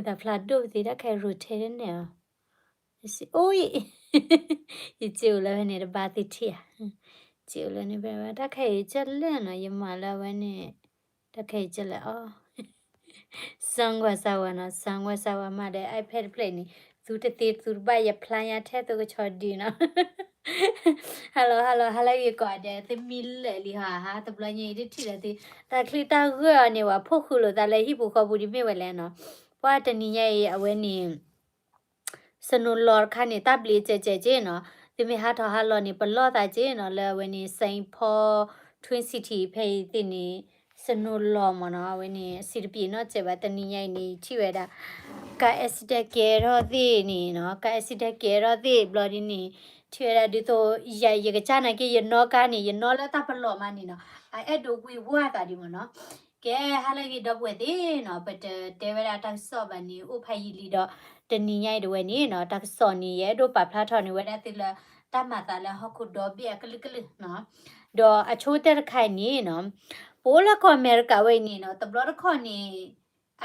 သးဖျါဒိၣ်ပသ့ တၢ်ခဲအံၤ rotate န့ၢ်အီၤ, အိၣ်, ယစ့အိၣ်လၢဖဲန့ၣ် တဘါသ့ထံၣ်ဧါ, စ့အိၣ်လၢန့ၣ်ဖဲ တၢ်ခဲအံၤကၢ်လဲၣ်နီၤ ယမၤလၢအဝဲန့ၣ်, တၢ်ခဲအံၤကၢ်လဲၣ်အီၤ စၢကွၢ်စၢဝဲနီၤ စၢကွၢ်စၢဝဲမးဒီး iPad တဖျၢၣ်န့ၣ် သူတသ့သူတဘၣ် ယဖျါညါထဲသိးကဆီဒုးနီၤ hello hello hello ဂ့ၤကိးဂၤဒဲး သုမံလၢာ်လံဟါ တဘျီညါအံၤတထံၣ်လၢၤသု တၢ်ချံတၢ်ဂၢၢ်အီၤန့ၣ် ပှၤဖီၣ်ဃုာ်လိာ်သးလၢဟံၣ်ပူၤဃီပူၤဒ်မ့ၢ်ဝဲလဲၣ်နီၤ, ပှၤတနံၤညါအံၤအဝဲန့ၣ် snow လီၤတခါန့ၣ် တၢ်ဘျံးကဲးကဲးက့နီၤ, သုမ့ၢ်ဟးထီၣ်ဟးလီၤန့ၣ် ပလီၢ်သးက့နီၤ လၢအဝဲန့ၣ် Saint Paul Twin City ဖဲအံၤသ့ၣ်န့ၣ် snow လီၤမ့ၢ်နီၤ အဝဲန့ၣ် စံးတပျ့ၤနီတစဲးဘၣ် တနံၤညါအံၤန့ၣ် ထံၣ်ဝဲဒၣ် ကါ accident ကဲထီၣ်သ့ၣ်န့ၣ်နီၤ ကါ accident ကဲထီၣ်သ့ၣ်ဘျီဒ်န့ၣ် ထံၣ်ဝဲဒၣ်ဒ်သိး ယ ယကစၢ်နာ်က့ ယနီၣ်ကါန့ၣ် ယနီၣ်လၢတၢ်ပလီၢ်မးန့ၣ်နီၤ အအဲၣ်ဒိးဝံၤဝါသးဒံးမ့ၢ်နီၤ ကဲ ဟါလၢအဂ့ၤ ဒီပုၢ်ဝဲၢ်သ့ၣ်နီၤ ပတတဲဝဲဒၣ်တၢ်ကစီၣ်ဘၣ်န့ၣ် အိၣ်ဖးယံာ်လံဒီး တနံၤညါအံၤတဝဲန့ၣ်နီၤ တၢ်ကစီၣ်န့ၣ် ယအဲၣ်ဒိးပာ်ဖျါထီၣ်န့ၢ်ဝဲဒၣ်သုလၢ တၢ်မၤသးလၢဟီၣ်ခိၣ်ဒီဘ့ၣ်အကလုာ်ကလုာ်နီၤ, ဒီးအဆိကတၢၢ်တခါအံၤန့ၣ်နီၤ ပအိၣ်လၢကီၢ်အမဲရကၤဝဲအံၤန့ၣ်နီၤ တဘျီတခီၣ်န့ၣ်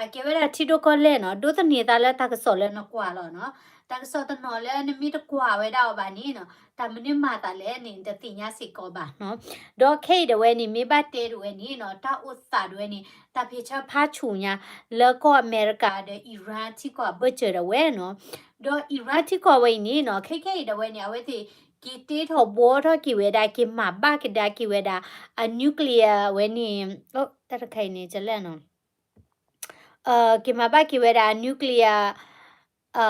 အကဲဝဲဒၣ်ထံဒိၣ်ကီၢ်လဲၢ်နီၤ ဒိးသန့ၤသးလၢတၢ်ကစီၣ်လၢနကွၢ်လီၤနီၤ, တၢ်ကစီၣ်တနီၤလၢနမ့ၢ်တကွၢ်ဝဲဒၣ်အီၤဘၣ်န့ၣ်နီၤ တၢ်မနုၤမၤသးလဲၣ်န့ၣ် နတသ့ၣ်ညါစ့ၢ်ကီးဘၣ်နီၤ, ဒီးခဲအံၤတဝဲန့ၣ် မ့ၢ်ဘၣ်တဲတဝဲန့ၣ်နီၤ တၢ်အိၣ်သးတဝဲန့ၣ် တၢ်ဖ့ၣ်ဆၢဖးဆူၣ်ညါ လၢကီၢ်အမဲရကၤဒီး Iran ထံကီၢ်အဘၢၣ်စၢၤတဝဲနီၤ, ဒီး Iran ထံကီၢ်ဝဲအံၤန့ၣ်နီၤ ခဲခဲအံၤတဝဲန့ၣ် အဝဲသ့ၣ် က့ၤတ့ထီၣ်ဘှီထီၣ်က့ၤဝဲဒၣ် က့ၤမၤဘၣ်ကဒါက့ၤဝဲဒၣ် အ nuclear ဝဲန့ၣ် တၢ်တခါအံၤန့ၣ် ကလဲၣ်နီၤ က့ၤမၤဘၣ်က့ၤဝဲဒၣ် nuclear အ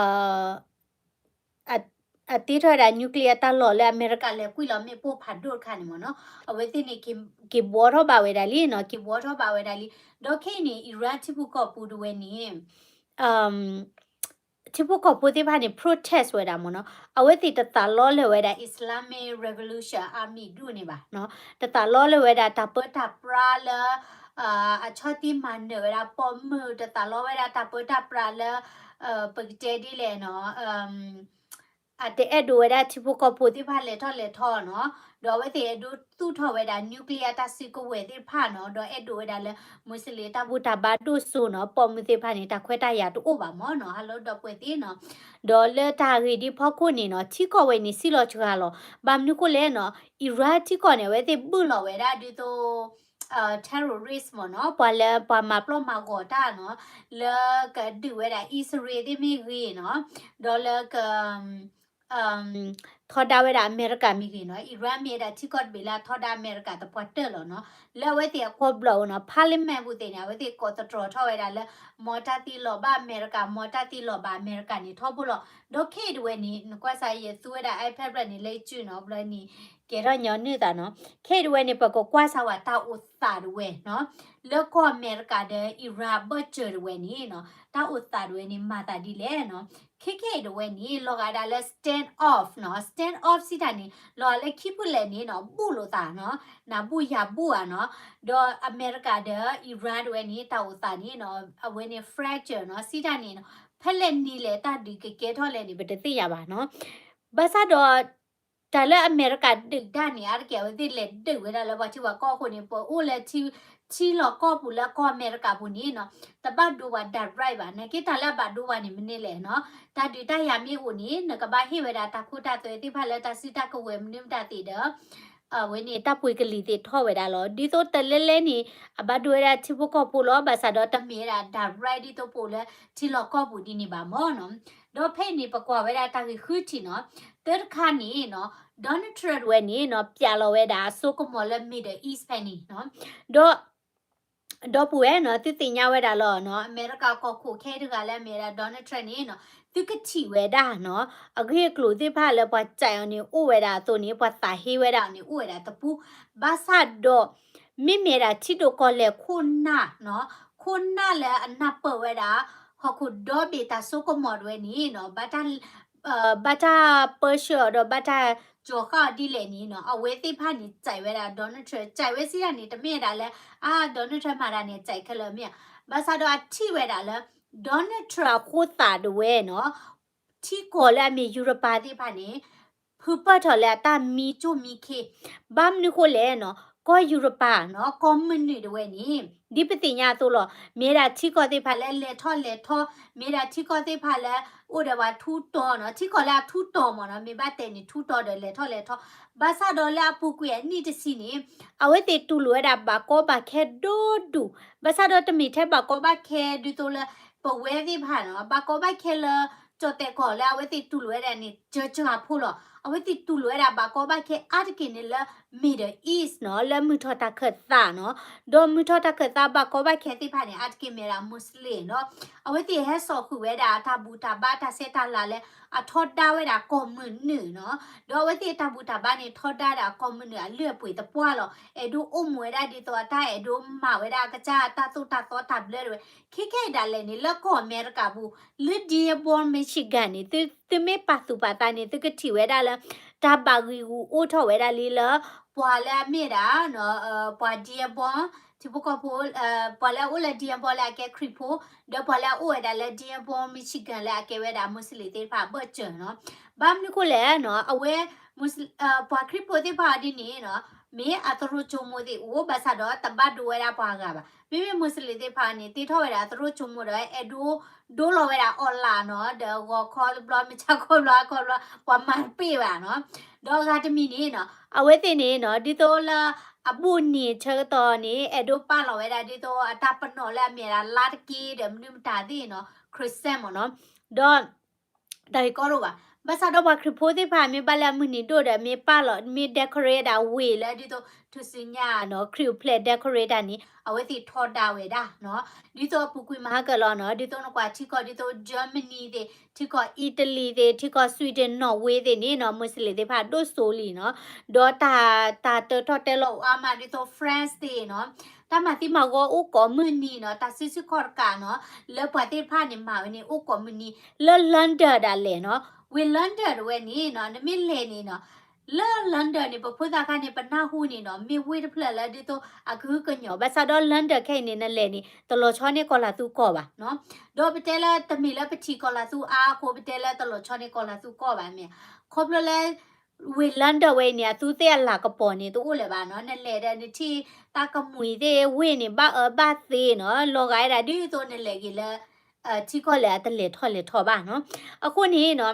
အတ့ထီၣ်ဝဲဒၣ် nuclear တၢ်လီၢ်လၢအမဲရကၤလဲၤကွံာ်လီၤမ့ၣ်ပိၢ်ဖးဒိၣ်တခါန့ၣ်မ့ၢ်နီၤ, အဝဲသ့ၣ်န့ၣ် က့ၤဘှီထီၣ်ဘၣ်ဝဲဒၣ်လံနီၤ, က့ၤဘှီထီၣ်ဘၣ်ဝဲဒၣ်လံ. ဒီးခဲအံၤန့ၣ် Iran ထံဖိကီၢ်ဖိတဝဲန့ၣ် ထံဖိကီၢ်ဖိသ့ၣ်တဖၣ်န့ၣ် protest ဝဲဒၣ်မ့ၢ်နီၤ, အဝဲသ့ၣ်တသးလီလၢၤဝဲဒၣ် Islamic Revolution Army ဒူၣ်န့ၣ်ဘၣ်နီၤ, တသးလီလၢၤဝဲဒၣ်တၢ်ပၢတၢ်ပြးလၢ အဆီၣ်တံၢ်မၤနၢၤဝဲဒၣ်ပိာ်မုၣ်, တသးလီဝဲဒၣ်တၢ်ပၢတၢ်ပြးလၢ ပကတဲဒ်လဲၣ်နီၤ အတအဲၣ်ဒိးဝဲဒၣ်ထံဖိကီၢ်ဖိသ့ၣ်တဖၣ်လဲၤထီၣ်လဲၤထီနီၤ, ဒီးအဝဲသ့ၣ်အဲၣ်ဒိးသူၣ်ထီၣ်ဝဲဒၣ် nuclear တၢ်စုကဝဲၤသ့ၣ်တဖၣ်နီၤ, ဒီးအဲၣ်ဒိးဝဲဒၣ်လၢ Muslim တၢ်ဘူၣ်တၢ်ဘါဒိၣ်စိနီၤ, ပိာ်မုၣ်သ့ၣ်တဖၣ်န့ၣ် တၢ်ခွဲးတၢ်ယာ်တအိၣ်ဘၣ်မ့ၢ်နီၤ, hello ဒီပုၢ်ဝဲၢ်သ့ၣ်နီၤ, ဒီးလၢတၢ်ဂ့ၢ်ဒ်ဖီခိၣ်န့ၣ်နီၤ, ထံကီၢ်ဝဲန့ၣ် စံၣ်လီၤစှၤလီၤ, ဘၣ်မနုၤဃိလဲၣ်နီၤ, Iran ထံကီၢ်န့ၣ် အဝဲသ့ၣ်ဘုၣ်လီၤဝဲဒၣ်ဒ်သိး terrorist မ့ၢ်နီၤ, ပှၤလၢပှၤမၤပျီၢ်မၤဂီၤတၢ်နီၤ, လၢကဒုးဝဲဒၣ် အံၣ်စရ့လးသ့ၣ်မ့ၢ်ဂ့ၤနီၤ, ဒီးလၢက ထီဒါဝဲဒၣ်အမဲရကၤမ့ၢ်ဂ့ၤနီၤ, Iran မ့ၢ်ဝဲဒၣ်ထံကီၢ်တဘ့ၣ်လၢအထီဒါအမဲရကၤသပှၢ်တၢၢ်လီၤနီၤ, လၢအဝဲသ့ၣ်အကွီၢ်ဘျီၣ်အိၣ်နီၤ, parliament ပူၤသ့ၣ်န့ၣ် အဝဲသ့ၣ်ကိးသတြီၤထီၣ်ဝဲဒၣ်လၢ မ်တၢ်သံလီၤဘၣ်အမဲရကၤ, မ်တၢ်သံလီၤဘၣ်အမဲရကၤန့ၣ် ထီဘိလီၤ. ဒီးခဲအံၤတဝဲန့ၣ် နကွၢ်စး ယသူဝဲဒၣ် iPad ဖျၢၣ်န့ၣ် လၢယစုနီၤ, ဘျီန့ၣ် ကဲထီၣ်ညီနုၢ်သးနီၤ, ခဲအံၤတဝဲန့ၣ် ပကကွၢ်စးဝဲတၢ်အိၣ်သးတဝဲနီၤ, လၢကီၢ်အမဲရကၤဒီး Iran ဘၢၣ်စၢၤတဝဲန့ၣ်နီၤ, တၢ်အိၣ်သးတဝဲန့ၣ် မၤသးဒ်လဲၣ်နီၤ. ခဲခဲအံၤတဝဲန့ၣ် လီၤဂာ်ဒၣ်လၢ stand off နီၤ, stand off စံးတၢ်န့ၣ် လီၤဂာ်လၢခံဖုလဲၣ်န့ၣ်နီၤ, ဘူၣ်လိာ်သးနီၤ, နၤဘူၣ်ယၤဘူၣ်ဧါနီၤ, ဒီးအမဲရကၤဒီး Iran တဝဲန့ၣ် တၢ်အိၣ်သးန့ၣ်နီၤ, အဝဲန့ၣ် fracture နီၤ, စံးတၢ်န့ၣ်နီၤ, ဖဲလဲၣ်နံၤလဲၣ်တၢ်ဒုးကကဲထီၣ်လဲၣ်န့ၣ် ပတသ့ၣ်ညါဘၣ်နီၤ. ဘၣ်ဆၣ်ဒီး တၢ်လၢအမဲရကၤဒုးတၢ်န့ၣ် အါတက့ၢ် အဝဲသ့ၣ်လဲၤဒုးဝဲဒၣ်လၢပှၤထံပှၤကီၢ်အဃိန့ၣ် ပအိၣ်လၢထံလီၢ်ကီၢ်ပူၤလၢကီၢ်အမဲရကၤပူၤန့ၣ်နီၤ, တဘၣ်ဒိပှၤ direct ဘၣ်. နာ်က့တၢ်လၢအဘၣ်ဒိပှၤန့ၣ် မနုၤလဲၣ်နီၤ, တၢ်ဒုးတၢ်ယၤမ့ၢ်အိၣ်န့ၣ် နကဘၣ်ဟ့ၣ်ဝဲဒၣ်တၢ်ခိတၢ်သွဲသ့ၣ်တဖၣ်လၢတၢ်စုတၢ်ကဝဲၤမနုၤမတၤသ့ၣ်ဒီး အဝဲန့ၣ် တၢ်ပှ့ၤကလံၤသ့ၣ်ထီၣ်ဝဲဒၣ်လီၤ. ဒ်သိးတလဲလဲန့ၣ် အဘၣ်ဒိဝဲဒၣ်ထံဖိကီၢ်ဖိလီၤ. ဘၣ်ဆၣ်ဒီးတမ့ၢ်ဝဲဒၣ် direct ဒ်သိးပအိၣ်လၢထံလီၢ်ကီၢ်ပူၤဒ်န့ၣ်ဘၣ်မ့ၢ်နီၤ. ဒီးဖဲအံၤန့ၣ် ပကွၢ်ဝဲဒၣ်တၢ်ဂ့ၢ်ဃုထံၣ်နီၤ. တၢတခါန့ၣ်နီၤ Donald Trump တဝဲန့ၣ်နီၤ ပျးလီၤဝဲဒၣ်အစိကမီၤလၢ Middle East ဖဲန့ၣ်နီၤ. ဒီး ဒီပုၢ်ဝဲၢ်နီၤ သုသ့ၣ်ညါဝဲဒၣ်လီၤနီၤ အမဲရကၤကီၢ်ခိၣ်ခဲအံၤတဂၤလၢအမ့ၢ်ဝဲဒၣ် Donald Trump န့ၣ်နီၤ သုကထံၣ်ဝဲဒၣ်နီၤ အဂ့ၢ်အကျိၤသ့ၣ်တဖၣ်လၢပှၤစံးအီၤန့ၣ် အိၣ်ဝဲဒၣ်အသိးန့ၣ် ပှၤသးဟ့ဝဲဒၣ်အီၤန့ၣ် အိၣ်ဝဲဒၣ်တပူၤ. ဘၣ်ဆၣ်ဒီး မ့မ့ၢ်ဒၣ်ထံဒိၣ်ကီၢ်လဲၢ်ခိၣ်နၢ်နီၤ ခိၣ်နၢ်လၢအနၢ်ပၢၢ်ဝဲဒၣ် ဟီၣ်ခိၣ်ဒီဘ့ၣ်တၢ်စိကမီၤတဝဲန့ၣ်နီၤ ဘၣ်တၢ် ဘၣ်တၢ်ပၢဆှၢအီၤဒီးဘၣ်တၢ်ကၠီၤဃာ်အီၤဒ်လဲၣ်န့ၣ်နီၤ အဝဲသ့ၣ်တဖၣ်န့ၣ် စံးဝဲဒၣ် Donald Trump စံးဝဲစံးဒၣ်န့ၣ် တမ့ၢ်ဝဲဒၣ်လၢ အါ Donald Trump မၤတၢ်န့ၣ် စံးခဲလၢာ်မ့ၢ်ဧါ. ဘၣ်ဆၣ်ဒီးအထံၣ်ဝဲဒၣ်လၢ Donald Trump အဃိသးတဝဲနီၤ ထံကီၢ်လၢအမ့ၢ်ယူရပၤသ့ၣ်တဖၣ်န့ၣ် ဖုပၢၢ်ထီၣ်လၢအတၢ်မံကၠိၣ်မံခ့ ဘၣ်မနုၤဃိလဲၣ်နီၤ ကီၢ်ယူရပၤနီၤ ကီၢ်မုၢ်နုာ်တဝဲန့ၣ် ဒ်ပသ့ၣ်ညါအသိးလီၤ. မ့ၢ်ဒၣ်ထံကီၢ်သ့ၣ်တဖၣ်လၢလဲၤထီၣ်လဲၤထီ, မ့ၢ်ဒၣ်ထံကီၢ်သ့ၣ်တဖၣ်လၢ အိၣ်ဒီးပှၤထူးတီၤနီၤ, ထံကီၢ်လၢအထူးတီၤမ့ၢ်နီၤ, မ့ၢ်ဘၣ်တဲန့ၣ် ထူးတီၤဒီးလဲၤထီၣ်လဲၤထီ, ဘၣ်ဆၣ်ဒီးလၢအပူၤကွံာ်အနံၣ်တဆံန့ၣ် အဝဲသ့ၣ်တူၢ်လိာ်ဝဲဒၣ်ဘၣ်ကီဘၣ်ခဲဒိၣ်ဒိၣ်, ဘၣ်ဆၣ်ဒီးတမ့ၢ်ထဲဘၣ်ကီဘၣ်ခဲဒ်သိးလၢ ပဝဲသ့ၣ်တဖၣ်နီၤ, ဘၣ်ကီဘၣ်ခဲလၢ ကၠီၣ်တဲာ်ကီၢ်လၢအဝဲသ့ၣ်တူၢ်လိာ်ဝဲဒၣ်န့ၣ် ကၠၢကၠၢဖိလီၤ. အဝဲသ့ၣ်တူၢ်လိာ်ဝဲဒၣ်ဘၣ်ကီဘၣ်ခဲအါတက့ၢ်န့ၣ်လၢ Middle East နီၤ, လၢမုၢ်ထီၣ်တၢ်ခၢၣ်သးနီၤ, ဒီးမုၢ်ထီၣ်တၢ်ခၢၣ်သးဘၣ်ကီဘၣ်ခဲသ့ၣ်တဖၣ်န့ၣ် အါတက့ၢ်မ့ၢ်ဝဲဒၣ် Muslim နီၤ. အဝဲသ့ၣ်ဟဲစိာ်ဃုာ်ဝဲဒၣ်တၢ်ဘူၣ်တၢ်ဘါတၢ်ဆဲးတၢ်လၤလၢ အထီဒါဝဲဒၣ်ကီၢ်မုၢ်နုာ်နီၤ, ဒီးအဝဲသ့ၣ်တၢ်ဘူၣ်တၢ်ဘါန့ၣ် ထီဒါဒၣ်ကီၢ်မုၢ်နုာ်အလုၢ်အပှ့ၤသပှၢ်လီၤ. အဲၣ်ဒိးအိၣ်မူဝဲဒၣ်ဒ်သိးအတၢ်အဲၣ်ဒိးမၤဝဲဒၣ်ကစၢ်တၢ်သိၣ်တၢ်သီတၢ်ဘျၢတဝဲ, ခဲခဲအံၤဒၣ်လဲာ်န့ၣ် လၢကီၢ်အမဲရကၤပူၤ လၢ Dearborn Michigan န့ၣ် သုမ့ၢ်ပာ်သူၣ်ပာ်သးန့ၣ် သုကထံၣ်ဝဲဒၣ်လၢ တၢ်ဘၣ်ဂံာ်ဂူာ်အိၣ်ထီၣ်ဝဲဒၣ်လံလၢ ပှၤလၢအမ့ၢ်ဒၣ် ပှၤ Dearborn ထံဖိကီၢ်ဖိ ပှၤလၢအအိၣ်လၢ Dearborn လၢအကဲခရံာ်ဖိ, ဒီးပှၤလၢအအိၣ်ဝဲဒၣ်လၢ Dearborn Michigan လၢအကဲဝဲဒၣ် Muslim သ့ၣ်တဖၣ်အဘၢၣ်စၢၤနီၤ. ဘၣ်မနုၤဃိလဲၣ်နီၤ, အဝဲ ပှၤခရံာ်ဖိသ့ၣ်တဖၣ်အီၤဒ်န့ၣ်နီၤ, မ့ၢ်အသရိာ်ကၠိမိၢ်သ့ၣ်အိၣ် ဘၣ်ဆၣ်ဒီးတဘၣ်ဒိဝဲဒၣ်ပှၤဂၤဘၣ်. မ့မ့ၢ် Muslim သ့ၣ်တဖၣ်န့ၣ် တ့ထီၣ်ဝဲဒၣ်အသရိာ်ကၠိမိၢ်ဒီး အဲၣ်ဒိးဒိလီၤဝဲဒၣ်အီလးနီၤ, ဒီးဂီၤခီတဘျီ မုၢ်ဆါခီတဘျီ အခီတဘျီ ပှၤမၤတပ့ၢ်ဘၣ်နီၤ. ဒီးအဂၤတမံၤန့ၣ်နီၤ, အဝဲသ့ၣ်န့ၣ်နီၤ ဒ်သိးလၢအဘိၣ်နံၤဆၢကတီၢ်န့ၣ် အဲၣ်ဒိးပာ်လီၤဝဲဒၣ်ဒ်သိးအတၢ်ပနီၣ်လၢအမ့ၢ်ဒၣ်လါတက့ၢ်ဒီးမနုၤမတၤသ့ၣ်နီၤ, Christmas မ့ၢ်နီၤ. ဒီး တၢ်ဂ့ၢ်ကီဒိၣ်ဘၣ်. ဘၣ်ဆၣ်ဒီးပှၤခရံာ်ဖိသ့ၣ်တဖၣ် မ့ၢ်ဘၣ်လၢအမုၢ်နံၤဒိၣ်ဒီး မ့ၢ်ပာ်လီၤ မ့ၢ် decorate ဒၣ်ဝ့ၢ်လၢဒ်သိး ထူၣ်စုညါနီၤ, ခရံာ်အိၣ်ဖျဲၣ် decorate တၢ်န့ၣ် အဝဲသ့ၣ်ထီဒါဝဲဒၣ်နီၤ. ဒ်သိးအပူၤကွံာ်မၤဟါကၢၤလီၤနီၤ, ဒ်သိးနကွၢ်ထံကီၢ်ဒ်သိး Germany သ့ၣ်, ထံကီၢ် Italy သ့ၣ်, ထံကီၢ် Sweden, Norway သ့ၣ်န့ၣ်နီၤ, Muslim သ့ၣ်တဖၣ်ဒိၣ်စိလံနီၤ. ဒီးတၢ် တၢ်တၢထီၣ်တဲလီၤအိၣ်အါမးဒ်သိး France သ့ၣ်နီၤ, တၢ်မၤသံမၤဂီၤအိၣ်ကိးမုၢ်နံၤနီၤ, တၢ်စုဆူၣ်ခီၣ်တကးနီၤ, လၢပှၤသ့ၣ်တဖၣ်န့ၣ်မၤဝဲန့ၣ် အိၣ်ကိးမုၢ်နံၤ, လၢ London ဒၣ်လဲာ်နီၤ, ဝ့ၢ် London တဝဲန့ၣ်နီၤ, နမ့ၢ်လဲၤန့ၣ်နီၤ, လၢ London န့ၣ် ပဖိသၣ်ခါန့ၣ် ပနၢ်ဟူန့ၣ်နီၤ, မ့ၢ်ဝ့ၢ်တဖျၢၣ်လၢဒ်သိးအကဟုကညီၤ, ဘၣ်ဆၣ်ဒီး London ခဲအံၤန့ၣ် နလဲၤန့ၣ် တလီၤဆီန့ၢ်ကီၤလၤသူကီၢ်ဘၣ်နီၤ. ဒီးပတဲလၢတမ့ၢ်လၢပထံၣ်ကီၤလၤသူအါအဃိ ပတဲလၢတလီၤဆီန့ၢ်ကီၤလၤသူကီၢ်ဘၣ်မ့ၢ်, ခီဖျိလၢ ဝ့ၢ် London ဝဲအံၤန့ၣ် အသူသ့ၣ်အလၤကပီၤန့ၣ် တအိၣ်လၢၤဘၣ်နီၤ, နလဲၤဒီးနထံၣ်တၢ်ကမှံၤသ့ၣ်ဝ့ၢ်န့ၣ် ဘၣ်အၢဘၣ်သီနီၤ, လီၤဂာ်ဝဲဒၣ်ဒ်သိးနလဲၤက့ၤလၢ ထံကီၢ်လၢအတလဲၤထီၣ်လဲၤထီဘၣ်နီၤ. အဃိန့ၣ်နီၤ,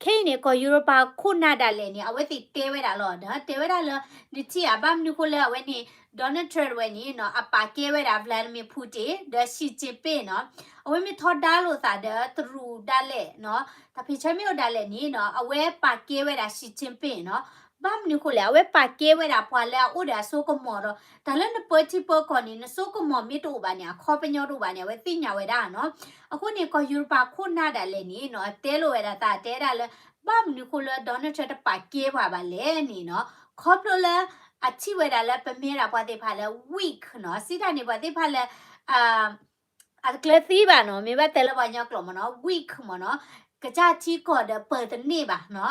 ခဲအံၤန့ၣ် ကီၢ်ယူရပၤခိၣ်နၢ်ဒၣ်လဲာ်န့ၣ် အဝဲသ့ၣ်တဲဝဲဒၣ်လီၤ, တဲဝဲဒၣ်လၢ နထံၣ်ဧါ, ဘၣ်မနုၤဃိလၢအဝဲန့ၣ် Donald Trump တဝဲန့ၣ်နီၤ, အပာ်ကဲဝဲဒၣ် Vladimir Putin ဒီး Xi Jinping နီၤ, အဝဲမ့ၢ်ထီဒါလိာ်သးဒီးတရူးဒၣ်လဲာ်နီၤ, တၢ်ဖံးဆၢမ့ၢ်အိၣ်ဒၣ်လဲာ်န့ၣ်နီၤ, အဝဲပာ်ကဲဝဲဒၣ် Xi Jinping နီၤ. ဘၣ်မနုၤဃိလဲၣ်, အဝဲပာ်ကဲဝဲဒၣ်ပှၤလၢအအိၣ်ဒီးအစိကမီၤဒီး တၢ်လၢနပၢထံပၢကီၢ်န့ၣ် နစိကမီၤမ့ၢ်တအိၣ်ဘၣ်န့ၣ် အခီပညီတအိၣ်ဘၣ်န့ၣ် အဝဲသ့ၣ်ညါဝဲဒၣ်နီၤ. အဃိန့ၣ် ကီၢ်ယူရပၤခိၣ်နၢ်ဒၣ်လဲာ်န့ၣ်နီၤ, တဲလိာ်ဝဲဒၣ်သး တဲဒၣ်လၢ ဘၣ်မနုၤဃိလၢ Donald Trump တပာ်ကဲပှၤဘၣ်လဲၣ်န့ၣ်နီၤ, ခီဖျိလၢ အထံၣ်ဝဲဒၣ်လၢပမ့ၢ်ဒၣ်ပှၤသ့ၣ်တဖၣ်လၢ weak နီၤ, စံးတၢ်န့ၣ် ပှၤသ့ၣ်တဖၣ်လၢ အတကျၢၤသံဘၣ်နီၤ, မ့ၢ်ဘၣ်တဲလၢပှၤကညီကျိာ်မ့ၢ်နီၤ, weak မ့ၢ်နီၤ, ကစၢ်ထံကီၢ်ဒီးပၢၤတန့ၢ်ဘၣ်နီၤ.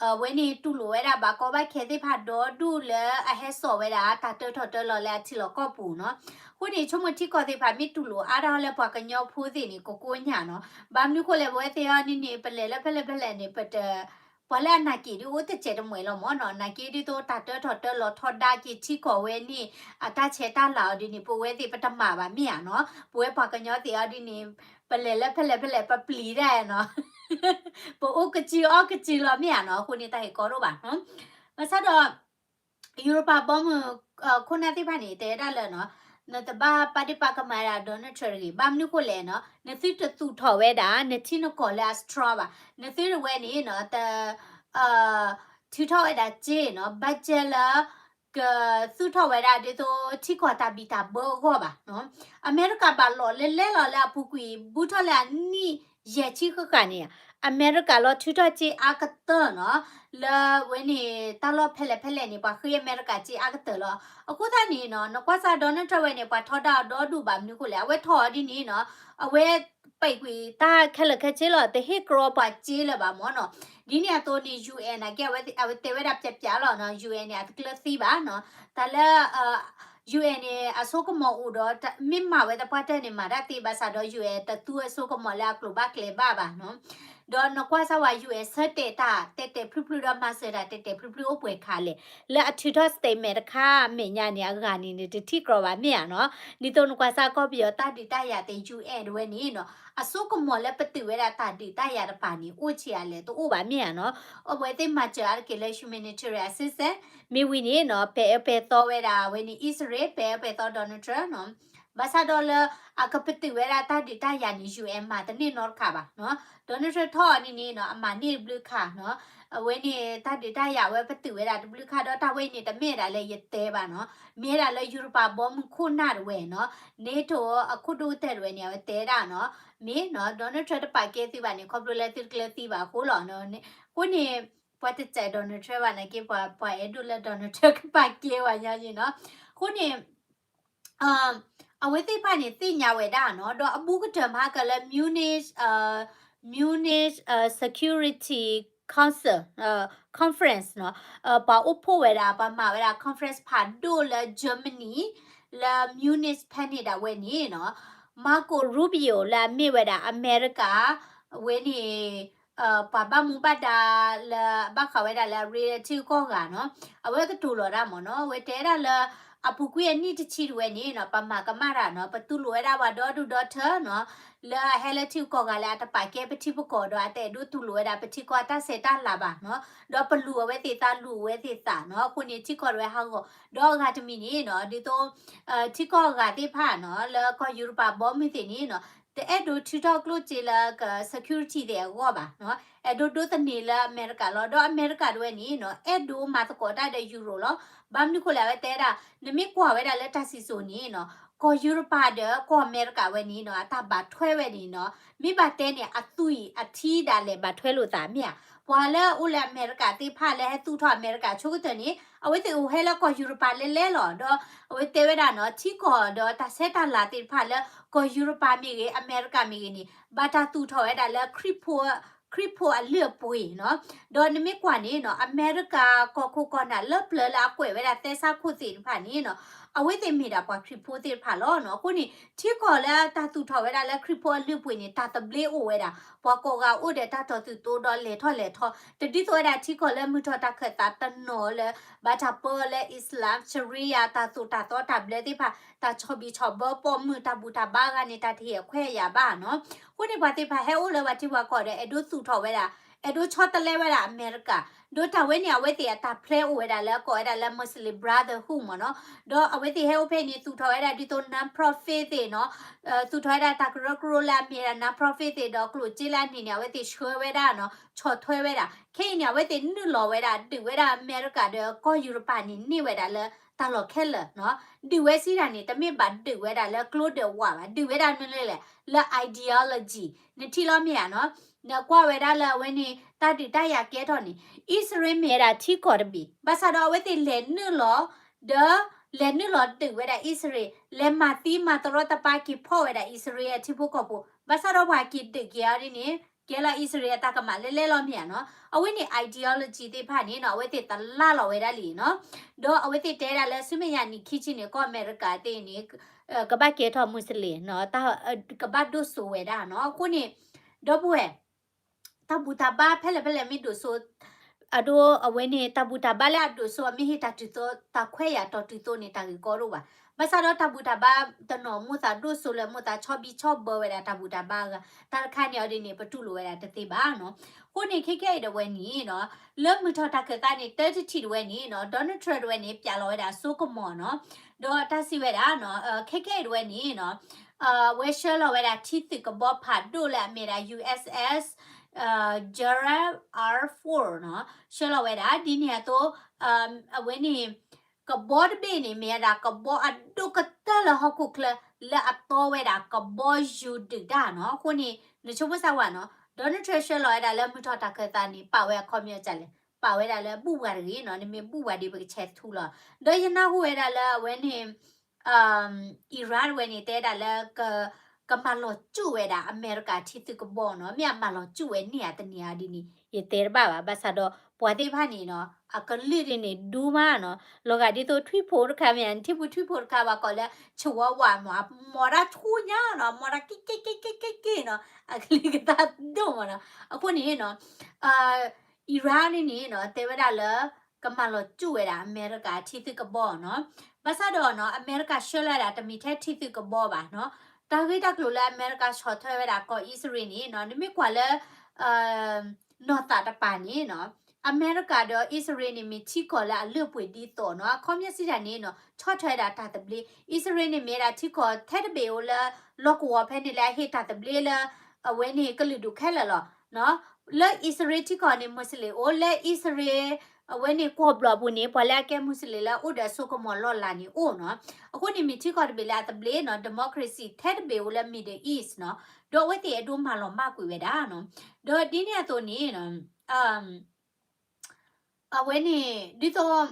အဝဲန့ၣ်တူၢ်လိာ်ဝဲဒၣ်ဘၣ်ကီဘၣ်ခဲသ့ၣ်တဖၣ်ဒီဒူၣ်လၢအဟဲစိာ်ဝဲဒၣ် တၢ်တၢထီၣ်တၢလီၤလၢအထံလီၢ်ကီၢ်ပူၤနီၤ. အဃိန့ၣ် ဆိကမိၣ်ထံကီၢ်သ့ၣ်တဖၣ်မ့ၢ်တူၢ်လိာ်အါထီၣ်လၢပှၤကညီဖိသ့ၣ်န့ၣ် ကကိညၣ်နီၤ. ဘၣ်မနုၤဃိလဲၣ် ပဝဲသ့ၣ်အီၤဒ်န့ၣ် ပလဲၤလၢဖဲလဲၣ်ဖဲလဲၣ်န့ၣ် ပတ ပှၤလၢအနာ်က့ၤဒ်အိၣ်တစဲးတမှဲာ်လီၤမ့ၢ်နီၤ, နာ်က့ၤဒ်သိးတၢ်တၢထီၣ်တၢလီၤထီဒါက့ၤထံကီၢ်ဝဲန့ၣ် အတၢ်ဆဲးတၢ်လၤအီၤဒ်န့ၣ် ပဝဲသ့ၣ်ပတမၤဘၣ်မ့ၢ်ဧါနီၤ. ပဝဲပှၤကညီသ့ၣ်အီၤဒ်န့ၣ် ပလဲၤလၢဖဲလဲၣ်ဖဲလဲၣ် ပပျံၤတၢ်နီၤ, ပအိၣ်ကစံအီၣ်ကစံလီၤမ့ၢ်ဧါနီၤ. အဃိန့ၣ် တၢ်ဟ့ၣ်ကီဒိၣ်ဘၣ်နီၤ. ဘၣ်ဆၣ်ဒီး ယူရပၤဘီမုၢ် ခိၣ်နၢ်သ့ၣ်တဖၣ်န့ၣ် တဲဝဲဒၣ်လၢနီၤ, နတဘၣ်ပာ်ဒ့ၣ်ပာ်ကမၣ်ဒၣ် Donald Trump တဂ့ၤ. ဘၣ်မနုၤဃိလဲၣ်နီၤ, နသုတသူၣ်ထီၣ်ဝဲဒၣ် နထံနကီၢ်လၢအ strong ဘၣ်. နသုတဝဲန့ၣ်နီၤ, တ ထုးထီၣ်ဝဲဒၣ်စ့နီၤ, budget လၢ ကသူၣ်ထီၣ်ဝဲဒၣ်ဒ်သိးထံကီၢ်တၢ်ဘံၣ်တၢ်ဘၢအဂီၢ်ဘၣ်နီၤ. အမဲရကၤဘၣ်လီၤလဲလဲလီၤလၢအပူၤကွံာ် ဘူးထီၣ်လၢအနံၣ်ယဲၢ်ဆံဃၣ်ဃၣ်န့ၣ်, အမဲရကၤလီၤထုးထီၣ်စ့အါကတၢၢ်နီၤ, လၢဝဲန့ၣ် တၢ်လီၢ်ဖဲလဲၣ်ဖဲလဲၣ်န့ၣ် ပှၤဃ့အမဲရကၤစ့အါကတၢၢ်လီၤ. အဃိသတးန့ၣ်နီၤ, နကွၢ်စၢ် Donald Trump ဝဲန့ၣ် ပှၤထီဒါအီၤဒီဒူၣ်ဘၣ်မနုၤဃိလဲၣ်, အဝဲထီၣ်အီၤဒ်န့ၣ်နီၤ, အဝဲ ပံာ်ကွံာ်တၢ်ခဲလၢာ်ခဲဆ့လီၤ, တဟ့ၣ်ကြီပှၤစ့လၢၤဘၣ်မ့ၢ်နီၤ. ဒ်န့ၣ်အသိးန့ၣ် ယူဢၣ် နာ်က့ အဝဲတဲဝဲဒၣ်ပျးပျးလီၤနီၤ, ယူဢၣ် န့ၣ် အတကျၢၤသံဘၣ်နီၤ. တၢ်လၢ ယူၢအၣ် န့ၣ် အစိကမီၤအိၣ်ဒီး မ့ၢ်မၤဝဲသပှၢ်တၢၢ်န့ၣ် မၤတၢ်သ့ဘၣ်ဆၣ်ဒီး ယူၢအၣ် တသူအစိကမီၤလၢအကျိၤဘၣ်ကျဲဘၣ်ဘၣ်နီၤ. ဒီးနကွၢ်စၢ်ဝဲ ယူၢ်အဲၣ် ဆၢတဲာ်တၢ်တဲာ်တဲာ်ဖျုးဖျုးဒီးမၤစၢၤတၢ်တဲာ်တဲာ်ဖျုးဖျုးအိၣ်ပှဲၤခါလဲၣ်, လၢအထုးထီၣ် statement တခါအမဲာ်ညါန့ၣ် အဂၤန့ၣ်န့ၣ် တထံၣ်ကြီဘၣ်မ့ၢ်ဧါနီၤ. ဒ်သိးနကွၢ်စၢ်ကီၢ်ပယီၤတၢ်ဒုးတၢ်ယၤသ့ၣ် ယူၢ်အဲၣ် တဝဲန့ၣ်နီၤ အစိကမီၤလၢပတုာ်ဝဲဒၣ်တၢ်ဒုးတၢ်ယၤတပၤန့ၣ် အိၣ်ဆံးအါလဲၣ် တအိၣ်ဘၣ်မ့ၢ်ဧါနီၤ. အဝဲသ့ၣ်မၤစၢၤအါတက့ၢ်လၢ humanitarian assistance မ့ၢ်ဝံၤန့ၣ်နီၤ ပဲာ်အၢပဲာ်သီဝဲဒၣ် အဝဲန့ၣ် အံၣ်စရ့လး ပဲာ်အၢပဲာ်သီ Donald Trump နီၤ. ဘၣ်ဆၣ်ဒီးလၢအကပတုာ်ဝဲဒၣ်တၢ်ဒုးတၢ်ယၤန့ၣ် ယူၢ်အဲၣ် မၤတန့ၢ်နီတခါဘၣ်နီၤ. Donald Trump ထီၣ်အီၤန့ၣ်န့ၣ်နီၤ အမၤန့ၢ်တဘျုးခါနီၤ. အဝဲန့ၣ်တၢ်ဒုးတၢ်ယၤဝဲပတုာ်ဝဲဒၣ်တဘျုးခါဒီး တၢ်ဝဲအံၤန့ၣ် တမ့ၢ်ဒၣ်လၢယတဲဘၣ်နီၤ, မ့ၢ်ဝဲဒၣ်လၢယူရပၤဘီမုၢ်ခိၣ်နၢ်တဝဲနီၤ NATO အခိၣ်ဒိၣ်ကတၢၢ်တဝဲန့ၣ် အဝဲတဲဒၣ်နီၤ, မ့ၢ်နီၤ Donald Trump တပာ်ကဲသုဘၣ်န့ၣ် ခီဖျိလၢသုတကျဲၤသံဘၣ်အဃိလီၤ. အဃိန့ၣ် ပှၤတစဲး Donald Trump ဘၣ်နာ်က့ ပှၤအဲၣ်ဒိးလၢ Donald Trump ကပာ်ကဲဝဲညါယ့ၣ်နီၤ. အဃိန့ၣ် အဝဲသ့ၣ်တဖၣ်န့ၣ် သ့ၣ်ညါဝဲဒၣ်နီၤ, ဒီးအဘူးကတၢၢ်မၤကလၢ Munich, Munich Security Council Conference နီၤ, ပှၤအိၣ်ဖှိၣ်ဝဲဒၣ် ပှၤမၤဝဲဒၣ် conference ဖးဒိၣ်လၢ Germany လၢ Munich ဖဲန့ၣ်ဒၣ်ဝဲန့ၣ်နီၤ, Marco Rubio လၢအမ့ၢ်ဝဲဒၣ်အမဲရကၤ အဝဲန့ၣ် ပှၤဘၣ်မူဘၣ်ဒါလၢအဘၣ်ဃးဝဲဒၣ်လၢအရ့ထံဂုၤကီၢ်ဂၤနီၤ, အဝဲကတိၤလီၤဒၣ်မ့ၢ်နီၤ, အဝဲတဲဒၣ်လၢ အပူၤကွံာ်အနံၣ်တဆံတဝဲန့ၣ်နီၤ ပမၤကမၣ်တၢ်နီၤ, ပတူၢ်လိာ်ဝဲဒၣ်ပှၤဒီဒူၣ်ဒီထၢနီၤ, လၢအဟဲလၢထံဂုၤကီၢ်ဂၤလၢအတပာ်ကဲပထံပကီၢ်ဒီး အတအဲၣ်ဒိးတူၢ်လိာ်ဝဲဒၣ်ပထံကီၢ်တၢ်ဆဲးတၢ်လၤဘၣ်နီၤ, ဒီးပလူၤအဝဲသ့ၣ်သးလူၤအဝဲသ့ၣ်သးနီၤ, အဃိန့ၣ် ထံကီၢ်တဝဲဟးဂီၤ, ဒီးအဂၤတမံၤန့ၣ်နီၤ ဒ်သိး ထံကီၢ်အဂၤသ့ၣ်တဖၣ်နီၤ လၢကီၢ်ယူရပၤဘီမုၢ်သ့ၣ်န့ၣ်နီၤ တအဲၣ်ဒိးထုးထီၣ်ကျိၣ်စ့လၢက security သ့ၣ်အဂီၢ်ဘၣ်နီၤ, အဲၣ်ဒိးဒိးသန့ၤလၢအမဲရကၤလီၤ. ဒီးအမဲရကၤတဝဲန့ၣ်နီၤ အဲၣ်ဒိးမၤသကိးတၢ်ဒီးယူရိလီၤ. ဘၣ်မနုၤဃိလဲၣ် အဝဲတဲဒၣ် နမ့ၢ်ကွၢ်ဝဲဒၣ်လၢတၢ်စံၣ်စိၤန့ၣ်နီၤ ကီၢ်ယူရပၤဒီးကီၢ်အမဲရကၤဝဲန့ၣ်နီၤ အတၢ်ဘၣ်ထွဲဝဲန့ၣ်နီၤ မ့ၢ်ဘၣ်တဲန့ၣ် အသွံၣ်အထံဒၣ်လဲာ်ဘၣ်ထွဲလိာ်သးမ့ၢ်ဧါ. ပှၤလၢအိၣ်လၢအမဲရကၤသ့ၣ်တဖၣ်လၢဟဲသူၣ်ထီၣ်အမဲရကၤဆိကတၢၢ်န့ၣ် အဝဲသ့ၣ်အိၣ်ဟဲလၢကီၢ်ယူရပၤလဲၤလဲၤလီၤ. ဒီးအဝဲတဲဝဲဒၣ်နီၤ ထံကီၢ်ဒီးတၢ်ဆဲးတၢ်လၤသ့ၣ်တဖၣ်လၢကီၢ်ယူရပၤမ့ၢ်ဂ့ၤ အမဲရကၤမ့ၢ်ဂ့ၤန့ၣ် ဘၣ်တၢ်သူၣ်ထီၣ်ဝဲဒၣ်လၢ ခရံာ်ဖိအလုၢ်အပှ့ၤနီၤ. ဒီးနမ့ၢ်ကွၢ်န့ၣ်နီၤ အမဲရကၤကီၢ်ခိၣ်ကီၢ်နၢ်လၢပျၢၤလၢအကွဲးဝဲဒၣ်သဲစးခိၣ်သ့ၣ်တဖၣ်န့ၣ်နီၤ အဝဲသ့ၣ်မ့ၢ်ဒၣ်ပှၤခရံာ်ဖိသ့ၣ်တဖၣ်လီၤနီၤ. အဃိန့ၣ် ထံကီၢ်လၢတၢ်သူၣ်ထီၣ်ဝဲဒၣ်လၢခရံာ်ဖိအလုၢ်အပှ့ၤန့ၣ် တၢ်သဘျ့အိၣ်ဝဲဒၣ် ပှၤကိးဂၤအိၣ်ဒီးတၢ်တီၤသူၣ်သိဒီးလဲၤထီၣ်လဲၤထီ, တဒ်သိးဝဲဒၣ်ထံကီၢ်လၢမုၢ်ထီၣ်တၢ်ခၢၣ်သးတနီၤလၢ ဘၣ်တၢ်ပၢအီၤလၢ Islam Sharia တၢ်သိၣ်တၢ်သီတၢ်ဘျၢသ့ၣ်တဖၣ် တၢ်ဆီၣ်ဘံၣ်ဆီၣ်ဘၢပိာ်မုၣ်တၢ်ဘူၣ်တၢ်ဘါအဂၤန့ၣ် တၢ်တဟ့ၣ်အခွဲးအယာ်ဘၣ်နီၤ. အဃိန့ၣ် ပှၤသ့ၣ်တဖၣ်ဟဲအိၣ်လၢပှၤထံပှၤကီၢ်ဒီး အဲၣ်ဒိးသူၣ်ထီၣ်ဝဲဒၣ် အဲၣ်ဒိးဆီတလဲဝဲဒၣ်အမဲရကၤ, ဒီးတၢ်ဝဲန့ၣ် အဝဲသ့ၣ်အတၢ်ဖျဲအိၣ်ဝဲဒၣ်လၢကိးဝဲဒၣ်လၢ Muslim Brotherhood မ့ၢ်နီၤ. ဒီးအဝဲသ့ၣ်ဟဲအိၣ်ဖဲန့ၣ် သူၣ်ထီၣ်ဝဲဒၣ်ဒ်သိး non-profit သ့ၣ်နီၤ, သူၣ်ထီၣ်ဝဲဒၣ်တၢ်ကရၢကရိလၢအမ့ၢ်ဒၣ် non-profit သ့ၣ်ဒီးကျိၣ်စ့လၢအန့ၣ်န့ၣ် အဝဲသ့ၣ်ဆှၢဝဲဒၣ်နီၤ, ဆီၣ်ထွဲဝဲဒၣ်. ခဲအံၤန့ၣ် အဝဲသ့ၣ်နုာ်လီၤဝဲဒၣ် ဒုးဝဲဒၣ်အမဲရကၤဒီးကီၢ်ယူရပၤန့ၣ် န့ၢ်ဝဲဒၣ်လၢတၢ်လီၢ်ခဲလၢာ်နီၤ. ဒုးဝဲစံးတၢ်န့ၣ် တမ့ၢ်ဘၣ်ဒုးဝဲဒၣ်လၢကျိဒၢးဝးဘၣ်, ဒုးဝဲဒၣ်မနုၤလဲၣ် လၢ ideology နထံၣ်လီၤမ့ၢ်ဧါနီၤ. နကွၢ်ဝဲဒၣ်လၢအဝဲန့ၣ် တၢ်ဒုးတၢ်ယၤကဲထီၣ်န့ၣ် အံၣ်စရ့လးမ့ၢ်ဝဲဒၣ်ထံကီၢ်တဘ့ၣ်, ဘၣ်ဆၣ်ဒီးအဝဲသ့ၣ်လဲၤနုာ်လီၤ ဒီးလဲၤနုာ်လီၤဒုးဝဲဒၣ်အံၣ်စရ့လး, လဲၤမၤသံမၤတရီတပါက့ၤဖီၣ်ဝဲဒၣ်အံၣ်စရ့လးထံဖိကီၢ်ဖိ, ဘၣ်ဆၣ်ဒီးပှၤက့ၤဒုးက့ၤအီၤဒ်န့ၣ် ကဲလီၤအံၣ်စရ့လးအတၢ်ကမၣ်လဲၤလဲၤလီၤမ့ၢ်ဧါနီၤ. အဝဲန့ၣ် ideology သ့ၣ်တဖၣ်န့ၣ်နီၤ အဝဲသ့ၣ်တလၢလီၤဝဲဒၣ်လံနီၤ. ဒီးအဝဲသ့ၣ်တဲဒၣ်လၢဆူမဲာ်ညါနံၣ်ခံဆံန့ၣ် ကီၢ်အမဲရကၤသ့ၣ်န့ၣ် ကဘၣ်ကဲထီၣ်မူစလ့ၣ်နီၤ, ကဘၣ်ဒိၣ်စိဝဲဒၣ်နီၤ. အဃိန့ၣ် ဒီပုၢ်ဝဲၢ် တၢ်ဘူၣ်တၢ်ဘါဖဲလဲၣ်ဖဲလဲၣ်မ့ၢ်ဒိၣ်စိ အဒိ အဝဲန့ၣ် တၢ်ဘူၣ်တၢ်ဘါလၢအဒိၣ်စိအမ့ၢ်ဟ့ၣ်တၢ်တုၤသိ တၢ်ခွဲးယာ်တီၤတုၤသိန့ၣ် တၢ်ဂ့ၢ်ကီဒိၣ်ဘၣ်. ဘၣ်ဆၣ်ဒီးတၢ်ဘူၣ်တၢ်ဘါတနီၤ မိၣ်သးဒိၣ်စိလၢမိၣ်သးဆီဘံဆီဘၢဝဲဒၣ်တၢ်ဘူၣ်တၢ်ဘါအဂၤ တၢ်တခါန့ၣ်အီၤဒ်န့ၣ် ပတူၢ်လိာ်ဝဲဒၣ်တသ့ဘၣ်နီၤ. အဃိန့ၣ် ခဲကဲအံၤတဝဲန့ၣ်နီၤ လၢမုၢ်ထီၣ်တၢ်ခၢၣ်သးန့ၣ် တၢတထံၣ်တဝဲန့ၣ်နီၤ Donald Trump တဝဲန့ၣ် ပျးလီၤဝဲဒၣ်အစိကမီၤနီၤ. ဒီးတၢ်စံးဝဲဒၣ်နီၤ ခဲကဲအံၤတဝဲန့ၣ်နီၤ ဝဲဆှၢလီၤဝဲဒၣ်ထံသုးကဘီဖးဒိၣ်လၢအမ့ၢ်ဒၣ် USS Gerald R four နီၤ, ဆှၢလီၤဝဲဒၣ် ဒ်န့ၣ်အသိး အဝဲန့ၣ် ကဘီတဘ့ၣ်န့ၣ် မ့ၢ်ဝဲဒၣ်ကဘီအဒိၣ်ကတၢၢ်လၢဟီၣ်ခိၣ်ချၢ လၢအတီဝဲဒၣ်ကဘီယူၤဒုၣ်တၢ်နီၤ. အဃိန့ၣ် နဆိကမိၣ်စၢ်ဝဲနီၤ Donald Trump ဆှၢလီၤဝဲဒၣ်လၢမုၢ်ထီၣ်တၢ်ခၢၣ်သးန့ၣ် ပာ်ဝဲအခီပညီဒ်လဲၣ်, ပာ်ဝဲဒၣ်လၢဘူၣ်ပှၤတဂ့ၤနီၤ, နမ့ၢ်ဘူၣ်ပှၤဒီး ပကဆဲးထူလီၤ. ဒီးယနၢ်ဟူဝဲဒၣ်လၢအဝဲန့ၣ် Iran တဝဲန့ၣ် တဲဒၣ်လၢ က ကမၤလီၤစူၣ်ဝဲဒၣ်အမဲရကၤထံသုးကဘီနီၤ, မ့ၢ်အမၤလီၤစူၣ်ဝဲန့ၢ်ဧါတန့ၢ်ဧါဒ်န့ၣ် ယတဲတဘၣ်ဘၣ်. ဘၣ်ဆၣ်ဒီးပှၤသ့ၣ်တဖၣ်န့ၣ်နီၤ အကလုၢ်ဒ်န့ၣ်ဒူမးနီၤ, လီၤဂာ်ဒ်သိးထွံၣ်ဖိတခါမ့ၢ်ဧါ, နထံၣ်ပူၤထွံၣ်ဖိတခါဘၣ်ကိးလၢ chihuahua မ့ၢ် အမီၤတၢ်ဆူညါနီၤ, မီၤတၢ်က့ၣ်က့ၣ်က့ၣ်က့ၣ်နီၤ, အကလုၢ်ကသါဒိၣ်မးနီၤ. အဃိန့ၣ်နီၤ Iran န့ၣ်နီၤ တဲဝဲဒၣ်လၢ ကမၤလီၤစူၣ်ဝဲဒၣ်အမဲရကၤထံသုးကဘီနီၤ. ဘၣ်ဆၣ်ဒီးနီၤ အမဲရကၤဆှၢလီၤဝဲဒၣ်တမ့ၢ်ထဲထံသုးကဘီဘၣ်နီၤ, တၢ်ဂ့ၢ်တၢ်ကျိၤလၢအမဲရကၤဆီၣ်ထွဲဝဲဒၣ်ကီၢ်အံၣ်စရ့လးန့ၣ်နီၤ, နမ့ၢ်ကွၢ်လၢ နီၢ်သးတပၤန့ၣ်နီၤ, အမဲရကၤဒီးအံၣ်စရ့လးန့ၣ် မ့ၢ်ထံကီၢ်လၢအလုၢ်အပှ့ၤဒ်သိးနီၤ. အခီပညီစံးတၢ်န့ၣ်နီၤ ဆီၣ်ထွဲဝဲဒၣ်တၢ်သဘျ့, အံၣ်စရ့လးန့ၣ်မ့ၢ်ဝဲဒၣ်ထံကီၢ်ထဲတဘ့ၣ်ဧိၤလၢ လီၢ်ကဝီၤဖဲန့ၣ်လၢအဟ့ၣ်တၢ်သဘျ့လၢ အဝဲန့ၣ်ကလုာ်ဒူၣ်ခဲလၢာ်လီၤ. လၢအံၣ်စရ့လးထံကီၢ်န့ၣ် Muslim အိၣ်, လၢအံၣ်စရ့လး အဝဲန့ၣ်ကီၢ်ဘျီၣ်ပူၤန့ၣ် ပှၤလၢအကဲ Muslim လၢအအိၣ်ဒီးအစိကမီၤလီၢ်လၤန့ၣ်အိၣ်နီၤ. အဃိန့ၣ်မ့ၢ်ထံကီၢ်တဘ့ၣ်လၢအသဘျ့နီၤ, democracy ထဲတဘ့ၣ်အိၣ်လၢ Middle East နီၤ, ဒီးအဝဲသ့ၣ်အဲၣ်ဒိးမၤလီၤမၢ်ကွံာ်ဝဲဒၣ်နီၤ. ဒီးဒ်န့ၣ်အသိးန့ၣ် အဝဲန့ၣ် ဒ်သိး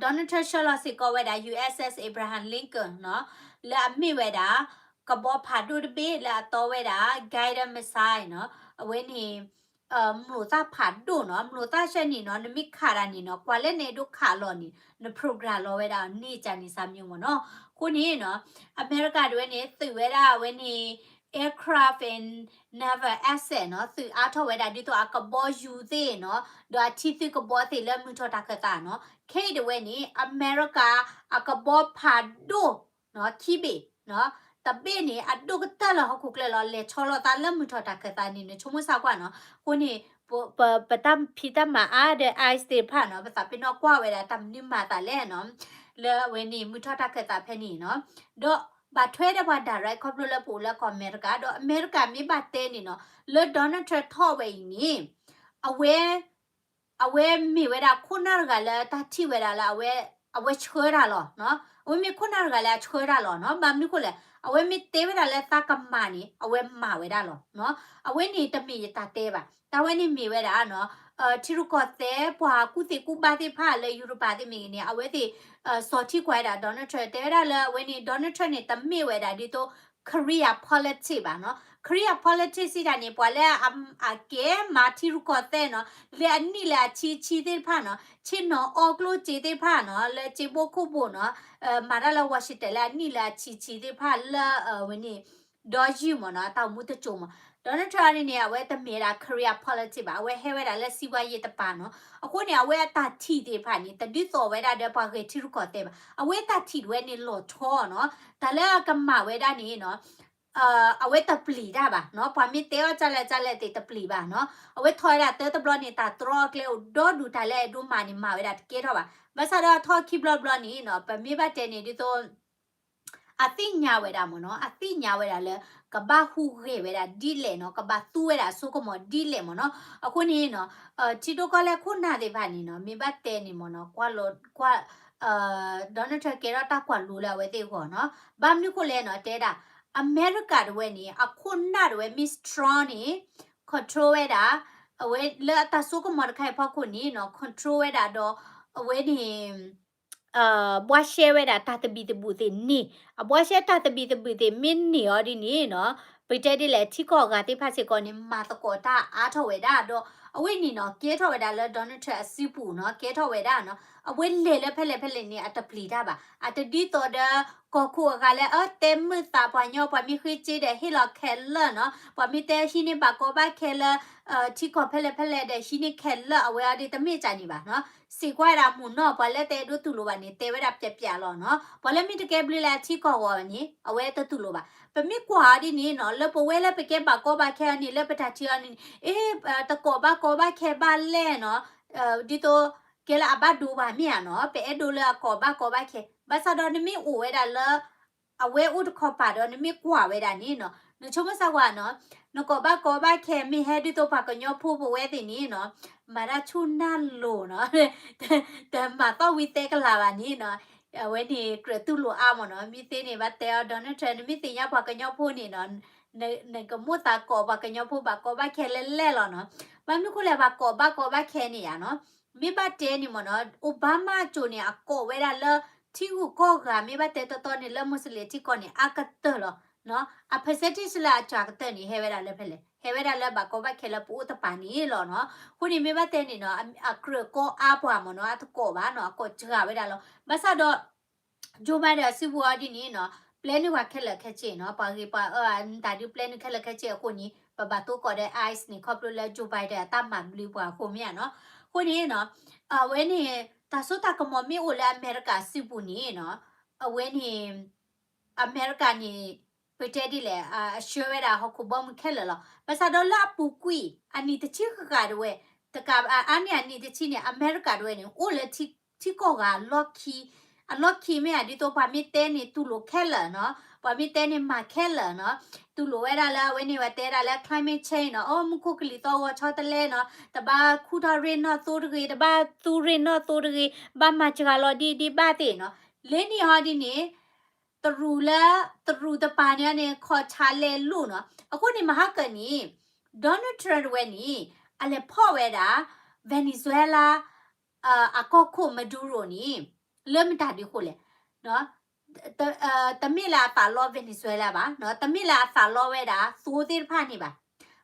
Donald Trump ဆှၢလီၤစ့ၢ်ကီးဝဲဒၣ် USS Abraham Lincoln နီၤ, လၢအမ့ၢ်ဝဲဒၣ် ကဘီဖးဒိၣ်တဘ့ၣ်လၢအတီဝဲဒၣ် guided missile နီၤ, အဝဲန့ၣ် မျိာ်သၣ်ဖးဒိၣ်နီၤ, မျိာ်သၣ်ဆၢန့ၣ်နီၤ, နမ့ၢ်ခးတၢ်န့ၣ်နီၤ, ကွၢ်လၢနအဲၣ်ဒိးခးလီၤန့ၣ် န program လီၤဝဲဒၣ်န့ၢ်ကန့ၣ်စၢ်မံၤမ့ၢ်နီၤ. အဃိန့ၣ်နီၤ အမဲရကၤတဝဲန့ၣ် သုးဝဲဒၣ်အဝဲန့ၣ် aircraft and naval asset နီၤ, သုးအါထီၣ်ဝဲဒၣ်ဒ်သိးအကဘီယူၤသ့ၣ်နီၤ, ဒီးအထံသုးကဘီသ့ၣ်လၢမုၢ်ထီၣ်တၢ်ခၢၣ်သးနီၤ. ခဲအံၤတဝဲန့ၣ် အမဲရကၤအကဘီဖးဒိၣ် ခံဘ့ၣ်, တဘ့ၣ်န့ၣ် အဒိၣ်ကတၢၢ်လၢဟီၣ်ခိၣ်ချၢလီၤ, လဲၤဆီလီၤသးလၢမုၢ်ထီၣ်တၢ်ခၢၣ်သးန့ၣ် နဆိကမိၣ်စၢ်ကွၢ်နီၤ. အဃိန့ၣ် ပတၢ်ဖံးတၢ်မၤအါဒီး ice သ့ၣ်တဖၣ်နီၤ, ပသးပ့ၤနီၣ်ကွၢ်ဝဲဒၣ်တၢ်မနုၤမၤသးလဲၣ်နီၤ, လၢအဝဲန့ၣ် မုၢ်ထီၣ်တၢ်ခၢၣ်သးဖဲန့ၣ်နီၤ. ဒီးဘၣ်ထွဲဒီးပှၤ direct ခီဖျိလၢပအိၣ်လၢကီၢ်အမဲရကၤ, ဒီးအမဲရကၤမ့ၢ်ဘၣ်တဲန့ၣ်နီၤ, လၢ Donald Trump ထီၣ်ဝဲအံၤန့ၣ် အဝဲ အဝဲမ့ၢ်ဝဲဒၣ်ခိၣ်နၢ်တဂၤလၢတၢ်ထံၣ်ဝဲဒၣ်လၢအဝဲ အဝဲဆှၢတၢ်လီၤ. အဝဲမ့ၢ်ခိၣ်နၢ်တဂၤလၢအဆှၢတၢ်လီၤနီၤ. ဘၣ်မနုၤဃိလဲၣ်, အဝဲမ့ၢ်တဲဝဲဒၣ်လၢသးကမၤန့ၣ် အဝဲမၤဝဲဒၣ်လီၤ. အဝဲန့ၣ်တမ့ၢ်ယတၢ်တဲဘၣ်. တၢ်ဝဲန့ၣ်မ့ၢ်ဝဲဒၣ်နီၤ, ထံရူၢ်ကီၢ်သဲး ပှၤကူၣ်သ့ကူၣ်ဘၣ်သ့ၣ်တဖၣ်လၢယူရပၤသ့ၣ်မ့ၢ်ဂ့ၤန့ၣ် အဝဲသ့ၣ် စီၤထံကွၢ်ဝဲဒၣ် Donald Trump တဲဝဲဒၣ်လၢအဝဲန့ၣ် Donald Trump န့ၣ် တမ့ၢ်ဝဲဒၣ်ဒ်သိး Korea politics ဘၣ်နီၤ. Korea politics စံးတၢ်န့ၣ် ပှၤလၢအကဲမၤထံရူၢ်ကီၢ်သဲးနီၤ, လၢအနံၣ်လၢအဆံဆံသ့ၣ်တဖၣ်နီၤ, ဆ့ၣ်နီၤအီၣ်ကျိၣ်စ့သ့ၣ်တဖၣ်နီၤ, လၢစ့ဘိၣ်ခိၣ်ဘိၣ်နီၤ, မၤတၢ်လၢ Washington လၢအနံၣ်လၢအဆံဆံသ့ၣ်တဖၣ်လၢအဝဲန့ၣ် ဒီယုၢ်မ့ၢ်နီၤ, တၢ်အိၣ်မူတစိၤမ့ၢ် Donald Trump န့ၣ်န့ၣ် အဝဲတမ့ၢ်ဒၣ် Korea politics ဘၣ်, အဝဲဟဲဝဲဒၣ်လၢစံးဝါယံၤတပၤနီၤ. အဃိန့ၣ် အဝဲအတၢ်ထံၣ်သ့ၣ်တဖၣ်န့ၣ် တဒ်သိးဝဲဒၣ်ဒီးပှၤဂဲၤထံရူၢ်ကီၢ်သဲးဘၣ်. အဝဲတၢ်ထံၣ်တဝဲန့ၣ်လီၤထီနီၤ, တၢ်လၢအကမၤဝဲဒၣ်န့ၣ်နီၤ အဝဲတပျံၤတၢ်ဘၣ်နီၤ, ပှၤမ့ၢ်တဲအီၤကၢ်လဲၣ်ကၢ်လဲၣ်သ့ၣ်တပျံၤဘၣ်နီၤ. အဝဲထီၣ်ဝဲဒၣ်တၢတဘျီန့ၣ် တၢ်တြီအကျဲအိၣ်ဒီဒူၣ်, တၢ်လၢအအဲၣ်ဒိးမၤန့ၣ် မၤဝဲဒၣ်တကဲထီၣ်ဘၣ်. ဘၣ်ဆၣ်ဒီးထီၣ်ခံဘျီတဘျီန့ၣ်နီၤ ပမ့ၢ်ဘၣ်တဲန့ၣ်ဒ်သိး အသ့ၣ်ညါဝဲဒၣ်မ့ၢ်နီၤ, အသ့ၣ်ညါဝဲဒၣ်လၢ ကဘၣ်ဟူးဂဲၤဝဲဒၣ်ဒ်လဲၣ်နီၤ, ကဘၣ်သူဝဲဒၣ်အစိကမီၤဒ်လဲၣ်မ့ၢ်နီၤ. အဃိန့ၣ်နီၤ ထံဒိၣ်ကီၢ်လဲၢ်ခိၣ်နၢ်သ့ၣ်တဖၣ်န့ၣ်နီၤ မ့ၢ်ဘၣ်တဲန့ၣ်မ့ၢ်နီၤ ကွၢ်လီၤ ကွၢ် Donald Trump ကဲထီၣ်တၢ်ကွၢ်လိလၢအဝဲသ့ၣ်အဂီၢ်နီၤ. ဘၣ်မနုၤဃိလဲၣ်နီၤ တဲဒၣ် အမဲရကၤတဝဲန့ၣ် အခိၣ်နၢ်တဝဲ မ့ၢ် strong န့ၣ် control ဝဲဒၣ် အဝဲလၢအတၢ်စိကမီၤတခါအံၤဖီခိၣ်န့ၣ်နီၤ control ဝဲဒၣ်ဒီး အဝဲန့ၣ် ဘှါရှဲဝဲဒၣ်တၢ်သဘံၣ်သဘုၣ်သ့ၣ်န့ၣ်, အဘှါရှဲတၢ်သဘံၣ်သဘုၣ်သ့ၣ်မ့ၢ်န့ၢ်အီၤဒ်န့ၣ်နီၤ ပတဲဒ်လဲၣ် ထံကီၢ်အဂၤသ့ၣ်တဖၣ်စ့ၢ်ကီးန့ၣ် မၤသကိးတၢ်အါထီၣ်ဝဲဒၣ်ဒီး အဝဲန့ၣ်နီၤ ကဲထီၣ်ဝဲဒၣ်လၢ Donald Trump အစုပူၤနီၤ ကဲထီၣ်ဝဲဒၣ်နီၤ အဝဲလဲၤလၢဖဲလဲၣ်ဖဲလဲၣ်န့ၣ် အတပျံၤတၢ်ဘၣ်. အတဒ်သိးဒီး ကီၢ်ခိၣ်အဂၤလၢ အၢ တဲမုာ်သးပှၤညီ ပှၤမ့ၢ်ဃ့စ့ဒီးဟ့ၣ်လီၤခဲလၢာ်နီၤ ပှၤမ့ၢ်တဲဟံးန့ၢ်ဘၣ်ကီဘၣ်ခဲလၢ ထံကီၢ်ဖဲလဲၣ်ဖဲလဲၣ်ဒီးဟံးန့ၢ်ခဲလၢာ် အဝဲအီၤဒ်တမ့ၢ်ကန့ၣ်ဘၣ်နီၤ. စံးကွၢ်ဝဲဒၣ်မုၢ်နီၤ ပှၤလၢတအဲၣ်ဒိးတူၢ်လိာ်ဘၣ်န့ၣ် တဲဝဲဒၣ်ပျးပျးလီၤနီၤ. ပှၤလၢမ့ၢ်တကဲဘျုးလၢအထံကီၢ်ဂီၤန့ၣ် အဝဲတတူၢ်လိာ်ဘၣ်. ပမ့ၢ်ကွၢ်အီၤဒ်န့ၣ်နီၤ လၢပဝဲလၢပကဲဘၣ်ကီဘၣ်ခဲအီၤန့ၣ် လၢပတၢ်ထံၣ်အီၤန့ၣ် အ့ တကိးဘၣ်ကီဘၣ်ခဲဘၣ်လဲၣ်နီၤ ဒ်သိး ကဲလၢအဘၣ်ဒိဘၣ်မ့ၢ်ဧါနီၤ ပအဲၣ်ဒိးလၢအကိးဘၣ်ကီဘၣ်ခဲ ဘၣ်ဆၣ်ဒီးနမ့ၢ်အိၣ်ဝဲဒၣ်လၢ အဝဲအိၣ်တခီပၤဒီးနမ့ၢ်ကွၢ်ဝဲဒၣ်န့ၣ်နီၤ နဆိကမိၣ်စၢ်ကွၢ်နီၤ နကိးဘၣ်ကီဘၣ်ခဲမ့ၢ်ဟဲဒ်သိးပှၤကညီဖိပဝဲသ့ၣ်န့ၣ်နီၤ မၤတၢ်ဆူၣ်နၢ်လိၤနီၤ တမၤသီၣ်ဝံၤသဲကလၤဘၣ်န့ၣ်နီၤ အဝဲန့ၣ်ကြၢးတူၢ်လိာ်အါမ့ၢ်နီၤ မ့ၢ်သ့န့ၣ် ဘၣ်တဲအီၤ Donald Trump နမ့ၢ်သ့ၣ်ညါပှၤကညီဖိန့ၣ်နီၤ နကမိၣ်သးကိးပှၤကညီဖိဘၣ်ကီဘၣ်ခဲလၢလဲၣ်လီၤနီၤ. ဘၣ်မနုၤဃိလဲၣ် ဘၣ်ကိးဘၣ်ကီဘၣ်ခဲန့ၣ်ဧါနီၤ မ့ၢ်ဘၣ်တဲန့ၣ်မ့ၢ်နီၤ Obama အစိၤန့ၣ် အကိးဝဲဒၣ်လၢ ထံဂုၤကီၢ်ဂၤ မ့ၢ်ဘၣ်တဲတီတီန့ၣ် လၢ Muslim ထံကီၢ်န့ၣ် အါကတၢၢ်လီၤ. အ percentage လၢအစှၤကတၢၢ်န့ၣ် ဟဲဝဲဒၣ်လၢဖဲလဲၣ်, ဟဲဝဲဒၣ်လၢဘၣ်ကီဘၣ်ခဲလၢပအိၣ်တပၤန့ၣ်လီၤနီၤ. အဃိန့ၣ်မ့ၢ်ဘၣ်တဲန့ၣ်နီၤ, အကြၢးကီအါပှၤမ့ၢ်နီၤ, အတကိးဘၣ်နီၤ, အကိးစှၤဝဲဒၣ်လီၤ. ဘၣ်ဆၣ်ဒီး Joe Biden အစုပူၤအီၤဒ်န့ၣ်နီၤ, ပျဲနုာ်ပှၤခဲလၢာ်ခဲဆ့နီၤ, ပှၤဂ့ၤပှၤအၢ နတၢ်ဒုးပျဲနုာ်ခဲလၢာ်ခဲဆ့အဃိန့ၣ် ပဘၣ်သိးကိးဒီး ICE န့ၣ် ခီဖျိလၢ Joe Biden အတၢ်မၤဘျုးပှၤအဃိမ့ၢ်ဧါနီၤ. အဃိန့ၣ်နီၤ, အဝဲန့ၣ် တၢ်စိတၢ်ကမီၤမ့ၢ်အိၣ်လၢအမဲရကၤစုပူၤန့ၣ်နီၤ, အဝဲန့ၣ် အမဲရကၤန့ၣ် ပတဲဒ်လဲၣ်, အဆှၢဝဲဒၣ်ဟီၣ်ခိၣ်ဘီမုၢ်ခဲလၢာ်လီၤ. ဘၣ်ဆၣ်ဒီးလၢအပူၤကွံာ် အနံၣ်တဆံဃၣ်ဃၣ်တဝဲ, တကးအါန့ၢ်အနံၣ်တဆံန့ၣ် အမဲရကၤတဝဲန့ၣ် အိၣ်လၢထံကီၢ်ဂၤအလီၢ်ခံ, အလီၢ်ခံမ့ၢ်ဧါ, ဒ်သိးပှၤမ့ၢ်တဲန့ၣ် တူၢ်လိာ်ခဲလၢာ်နီၤ, ပှၤမ့ၢ်တဲန့ၣ်မၤခဲလၢာ်နီၤ, တူၢ်လိာ်ဝဲဒၣ်လၢအဝဲန့ၣ် ပှၤတဲဒၣ်လၢ climate change နီၤ, အိ မူခိၣ်ကလံၤသီဂီၤဆီတလဲနီၤ, တဘၣ်ခူၣ်ထီၣ်ရ့ၣ်နီၣ်သိတဂ့ၤ, တဘၣ်သူရ့ၣ်နီၣ်သိတဂ့ၤ, ဘၣ်မၤစှၤလီၤဒ်ဒ်ဘၣ်သ့ၣ်နီၤ. လၢန့ၣ်ဟီဒ်န့ၣ် တရူးလၢ တရူးတပၤန့ၣ်န့ၣ် ခီၣ်ဆါလဲလိာ်နီၤ. အဃိန့ၣ် မဟါကၢန့ၣ် Donald Trump တဝဲန့ၣ် အလဲၤဖီၣ်ဝဲဒၣ် Venezuela အကီၢ်ခိၣ် Maduro န့ၣ် လၢမတၤဒ်ဃိလဲၣ်, တမ့ၢ်လၢအသးလီ Venezuela ဘၣ်, တမ့ၢ်လၢအသးလီဝဲဒၣ်သိသ့ၣ်တဖၣ်န့ၣ်ဘၣ်.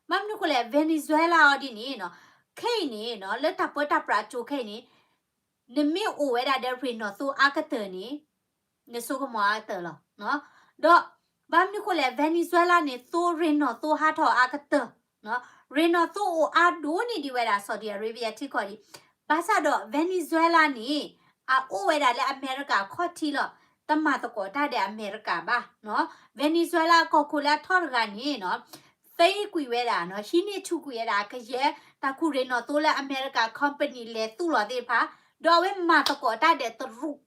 ဘၣ်မနုၤဃိလဲၣ် Venezuela အီၤဒ်န့ၣ်နီၤ, ခဲအံၤန့ၣ်နီၤ လၢတၢ်ပၢတၢ်ပြးအကၠိခဲအံၤန့ၣ် နမ့ၢ်အိၣ်ဝဲဒၣ်ဒီးရ့ၣ်နီၣ်သိအါကတၢၢ်န့ၣ် နစိကမီၤအါကတၢၢ်လီၤ. ဒီးဘၣ်မနုၤဃိလဲၣ် Venezuela န့ၣ် သိရ့ၣ်နီၣ်သိဟးထီၣ်အါကတၢၢ်, ရ့ၣ်နီၣ်သိအိၣ်အါဒိၣ်န့ၢ်ဒံးဝဲဒၣ် Saudi Arabia ထံကီၢ်ဒံး. ဘၣ်ဆၣ်ဒီး Venezuela န့ၣ် အအိၣ်ဝဲဒၣ်လၢအမဲရကၤခီၣ်ထံးလီၤ. တမၤသကိးတၢ်ဒီးအမဲရကၤဘၣ်. Venezuela အကီၢ်ခိၣ်လၢအထီၣ်တဂၤန့ၣ်နီၤ သ့ကွံာ်ဝဲဒၣ်နီၤ, ဟံးန့ၢ်ဆူၣ်ကွံာ်ဝဲဒၣ် ကယဲၢ်တၢ်ခူၣ်ရ့ၣ်နီၣ်သိလၢအမဲရကၤ company လဲၤသူၣ်လီၤသ့ၣ်တဖၣ်, ဒီးအဝဲမၤသကိးတၢ်ဒီးတရူး,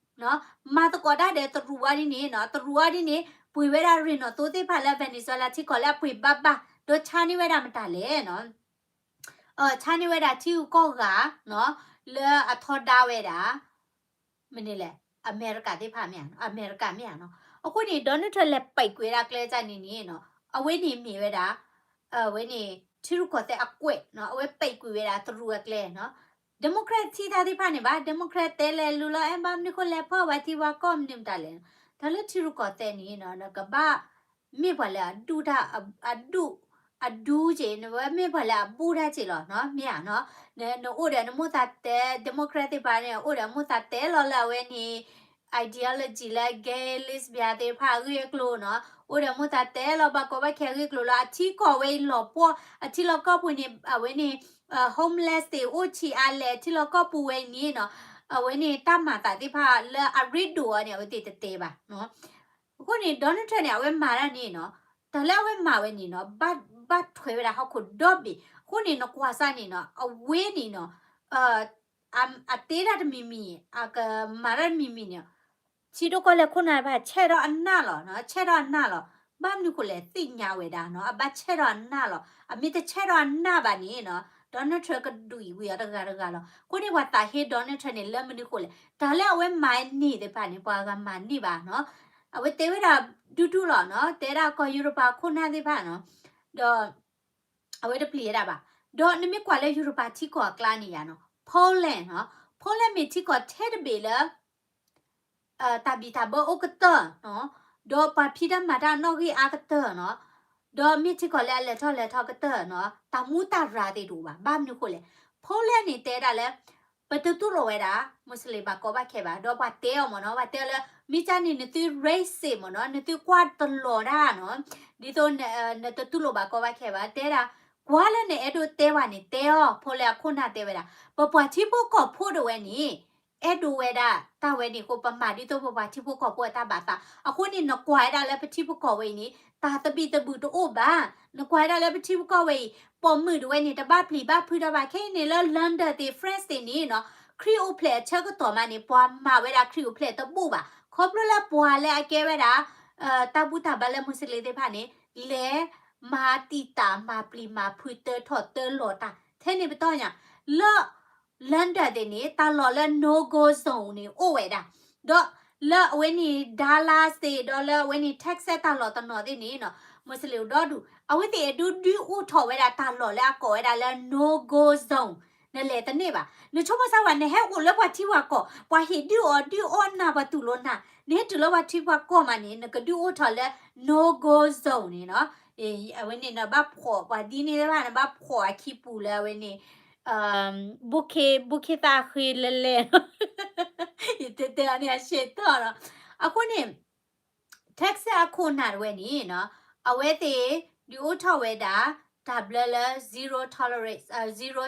မၤသကိးတၢ်ဒီးတရူးဝဲဒ်န့ၣ်နီၤ, တရူးဝဲဒ်န့ၣ် ပှ့ၤဝဲဒၣ်ရ့ၣ်နီၣ်သိသ့ၣ်တဖၣ်လၢ Venezuela ထံကီၢ်လၢအပှ့ၤဘၣ်ဘၣ်, ဒီးဆါန့ၢ်ဝဲဒၣ်မတၤလဲၣ်နီၤ ဆါန့ၢ်ဝဲဒၣ်ထံဂုၤကီၢ်ဂၤနီၤ, လၢအထီဒါဝဲဒၣ် မနုၤလဲၣ် အမဲရကၤသ့ၣ်တဖၣ်မ့ၢ်ဧါ, အမဲရကၤမ့ၢ်ဧါနီၤ. အဃိန့ၣ် Donald Trump လဲၤပဲာ်ကွံာ်ဝဲဒၣ်ကျဲဒ်န့ၣ်န့ၣ်နီၤ, အဝဲန့ၣ်မ့ၢ်ဝဲဒၣ် အဝဲန့ၣ် ထံရူၢ်ကီၢ်သဲးအကွဲးနီၤ, အဝဲပဲာ်ကွံာ်ဝဲဒၣ်တရူးအကျဲနီၤ. Democrat ထံၣ်တၢ်သ့ၣ်တဖၣ်န့ၣ်ဘၣ်, Democrat တဲလဲၤလူၤလီၤ အဲ ဘၣ်မနုၤဃိလဲၤဖီၣ်ဝဲထံဝဲကီၢ်မနုၤမတၤလဲၣ်. တၢ်လၢထံရူၢ်ကီၢ်သဲးန့ၣ်နီၤ ကဘၣ် မ့ၢ်ပှၤလၢအဒူၣ်တၢ် အဒူၣ် အဒူၣ်က့ၤ နဝဲမ့ၢ်ပှၤလၢအဘူၣ်တၢ်က့ၤလီၤနီၤ, မ့ၢ်ဧါနီၤ. နအိၣ်ဒီးနမိၢ်သးတဲ Democrat သ့ၣ်တဖၣ်န့ၣ် အိၣ်ဒီးမိၢ်သးတဲလီၤလၢအဝဲန့ၣ် ideology လၢ gay lesbian သ့ၣ်တဖၣ်အဂ့ၢ်အကျိၤနီၤ, အိၣ်ဒီးမိၢ်သးတဲလီၤဘၣ်ကီဘၣ်ခဲအဂ့ၢ်အကျိၤလီၤ. အထံကီၢ်ဝဲအံၤလီၤပှီၢ် အထံလီၢ်ကီၢ်ပူၤန့ၣ် အဝဲန့ၣ် homeless သ့ၣ်အိၣ်ဆံးအါလဲၣ် အထံလီၢ်ကီၢ်ပူၤဝဲအံၤန့ၣ်နီၤ, အဝဲန့ၣ်တၢ်မၤသးသ့ၣ်တဖၣ်လၢအရ့ဒိၣ်အီၤန့ၣ် အဝဲသ့ၣ်တတဲဘၣ်နီၤ. အဃိန့ၣ် Donald Trump န့ၣ် အဝဲမၤတၢ်န့ၣ်နီၤ, တၢ်လၢအဝဲမၤဝဲန့ၣ်နီၤ ဘၣ်ထွဲဝဲဒၣ်ဟီၣ်ခိၣ်ဒီဘ့ၣ်. အဃိန့ၣ် နကွၢ်စၢ်န့ၣ်နီၤ အဝဲန့ၣ်နီၤ အ အတဲတၢ်တမံၤမံၤ အကမၤတၢ်တမံၤမံၤန့ၣ် ထံဒိၣ်ကီၢ်လဲၢ်ခိၣ်နၢ်တဖၣ် ဆဲးထီၣ်အနၢ်လီၤနီၤ, ဆဲးထီၣ်အနၢ်လီၤ. ဘၣ်မနုၤဃိလဲၣ် သ့ၣ်ညါဝဲဒၣ်နီၤ အဘၣ်ဆဲးထီၣ်အနၢ်လီၤ. အမ့ၢ်တဆဲးထီၣ်အနၢ်ဘၣ်န့ၣ်နီၤ Donald Trump ကဒွံၣ်ဝံၤအီၤတဂၤတဂၤလီၤ. အဃိန့ၣ် ပှၤသးဟ့ Donald Trump န့ၣ် လၢမနုၤဃိလဲၣ် တၢ်လၢအဝဲမၤန့ၢ်သ့ၣ်တဖၣ်န့ၣ် ပှၤဂၤမၤန့ၢ်ဘၣ်နီၤ. အဝဲတဲဝဲဒၣ်ဒူဒူလီၤနီၤ, တဲဒၣ်ကီၢ်ယူရပၤခိၣ်နၢ်သ့ၣ်တဖၣ်နီၤ, ဒီး အဝဲတပျံၤဝဲဒၣ်ဘၣ်. ဒီးနမ့ၢ်ကွၢ်လၢယူရပၤထံကီၢ်အကျါန့ၣ်ယါနီၤ Poland နီၤ, Poland မ့ၢ်ထံကီၢ်ထဲတဘ့ၣ်လၢ တၢ်ဘံၣ်တၢ်ဘၢအိၣ်ကတၢၢ်နီၤ, ဒီးပှၤဖံးတၢ်မၤတၢ်အနီၣ်ဂံၢ်အါကတၢၢ်နီၤ, ဒီးမ့ၢ်ထံကီၢ်လၢအလဲၤထီၣ်လဲၤထီကတၢၢ်နီၤ, တၢ်မူတၢ်ရၤသ့ၣ်တအိၣ်ဘၣ်. ဘၣ်မနုၤဃိလဲၣ် Poland န့ၣ်တဲဒၣ်လၢ ပတတူၢ်လိာ်ဝဲဒၣ် Muslim ဘၣ်ကီဘၣ်ခဲဘၣ်, ဒီးပှၤတဲအီၤမ့ၢ်နီၤ, ပှၤတဲအီၤလၢ မ့ၢ်ကၢ်န့ၣ် နသု racist မ့ၢ်နီၤ, နသုကွၢ်တလီၤတၢ်နီၤ, ဒ်သိး နတတူၢ်လိာ်ဘၣ်ကီဘၣ်ခဲဘၣ်, တဲဒၣ် ကွၢ်လၢနအဲၣ်ဒိးတဲဝဲန့ၣ် တဲအီၤ, Poland အခိၣ်နၢ်တဲဝဲဒၣ်, ပပှၤထံဖိကီၢ်ဖိတဝဲန့ၣ် အဲၣ်ဒိးဝဲဒၣ်တၢ်ဝဲန့ၣ်အဃိ ပမၤဒ်သိးပပှၤထံဖိကီၢ်ဖိအတၢ်ဘၣ်သး, အဃိန့ၣ် နကွၢ်ဝဲဒၣ်လၢပထံဖိကီၢ်ဖိအံၤန့ၣ် တၢ်သဘံၣ်သဘုၣ်တအိၣ်ဘၣ်, နကွၢ်ဝဲဒၣ်လၢပထံဖိကီၢ်ဖိအံၤ ပိာ်မုၣ်တဝဲန့ၣ် တဘၣ်ပျံၤဘၣ်ဖုးထီၣ်ဘၣ်, ခဲအံၤန့ၣ်လၢ London သ့ၣ် France သ့ၣ်န့ၣ်နီၤ, ခရံာ်အိၣ်ဖျဲၣ်အဆၢကတီၢ်မးန့ၣ် ပှၤမၤဝဲဒၣ်ခရံာ်အိၣ်ဖျဲၣ်တဘၣ်ဘၣ်, ခီဖျိလၢပှၤလၢအကဲဝဲဒၣ် တၢ်ဘူၣ်တၢ်ဘါလၢ Muslim သ့ၣ်တဖၣ်န့ၣ် လဲၤမၤတံာ်တာ်မၤပျံၤမၤဖုးတၢထီၣ်တၢလီၤတၢ်, ထဲန့ၣ်ပတီၢ်ညါ လၢ London သ့ၣ်န့ၣ် တၢ်လီၢ်လၢ no go zone န့ၣ် အိၣ်ဝဲဒၣ်, ဒီးလၢအဝဲန့ၣ် Dallas သ့ၣ် ဒီးလၢအဝဲန့ၣ် Texas တၢ်လီၢ်တနီၤသ့ၣ်န့ၣ်နီၤ, Muslim ဒီဒူၣ် အဝဲသ့ၣ်အဲၣ်ဒိးဒုးအိၣ်ထီၣ်ဝဲဒၣ်တၢ်လီၢ်လၢအကိးဝဲဒၣ်လၢ no go zone နလဲၤတန့ၢ်ဘၣ်. နဆိကမိၣ်စၢ်ဝဲ နဟဲအိၣ်လၢပှၤထံပှၤကီၢ်, ပှၤဟ့ၣ်ဒုးအီၣ်ဒုးအီနၤ ပှၤတူၢ်လိာ်နၤ, နဟဲတုၤလၢပှၤထံပှၤကီၢ်မးန့ၣ် နကဒုးအိၣ်ထီၣ်လၢ no go zone န့ၣ်နီၤ. အဝဲန့ၣ် နဘၣ်ဖှီၣ်ပှၤဒ်န့ၣ်ဘၣ်, နဘၣ်ဖှီၣ်အခံပူၤလၢအဝဲန့ၣ် ဘိၣ်ခ့ ဘိၣ်ခ့သၣ်ဃ့လဲၤလဲၤ ယတဲတဲအီၤန့ၣ် အရှဲတၢၢ်လီၤ. အဃိန့ၣ် Texas အခိၣ်နၢ်တဝဲန့ၣ်နီၤ, အဝဲသ့ၣ်ဒုးအိၣ်ထီၣ်ဝဲဒၣ် တၢ်ဘျၢလၢ zero tolerance, zero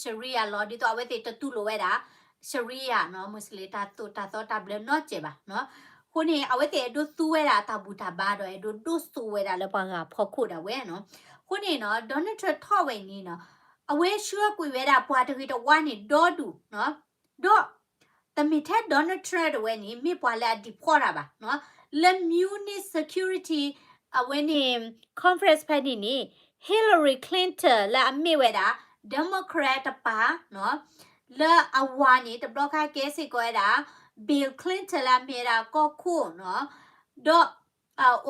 Sharia law ဒ်သိးအဝဲသ့ၣ်တတူၢ်လိာ်ဝဲဒၣ် Sharia နီၤ, Muslim တၢ်သိၣ်တၢ်သီတၢ်ဘျၢနီတစဲးဘၣ်နီၤ. အဃိန့ၣ် အဝဲသ့ၣ်အဲၣ်ဒိးသူဝဲဒၣ်တၢ်ဘူၣ်တၢ်ဘါဒီး အဲၣ်ဒိးဒိၣ်စိဝဲဒၣ်လၢပှၤဂၤဖီခိၣ်ဒၣ်ဝဲနီၤ. အဃိန့ၣ်နီၤ Donald Trump ထီၣ်ဝဲအံၤန့ၣ်နီၤ, အဝဲဆှၢကွံာ်ဝဲဒၣ်ပှၤတဂ့ၤတဝါန့ၣ်ဒီဒူၣ်နီၤ, ဒီး တမ့ၢ်ထဲ Donald Trump တဝဲန့ၣ် မ့ၢ်ပှၤလၢအ deport တၢ်ဘၣ်နီၤ. လၢ Munich security အဝဲန့ၣ် conference ဖဲန့ၣ်န့ၣ် Hillary Clinton လၢအမ့ၢ်ဝဲဒၣ် Democrat တပၤနီၤ, လၢအဝၤန့ၣ် တဘျီခါကဲစ့ၢ်ကီးဝဲဒၣ် Bill Clinton လၢအမ့ၢ်ဝဲဒၣ်ကီၢ်ခိၣ်နီၤ, ဒီး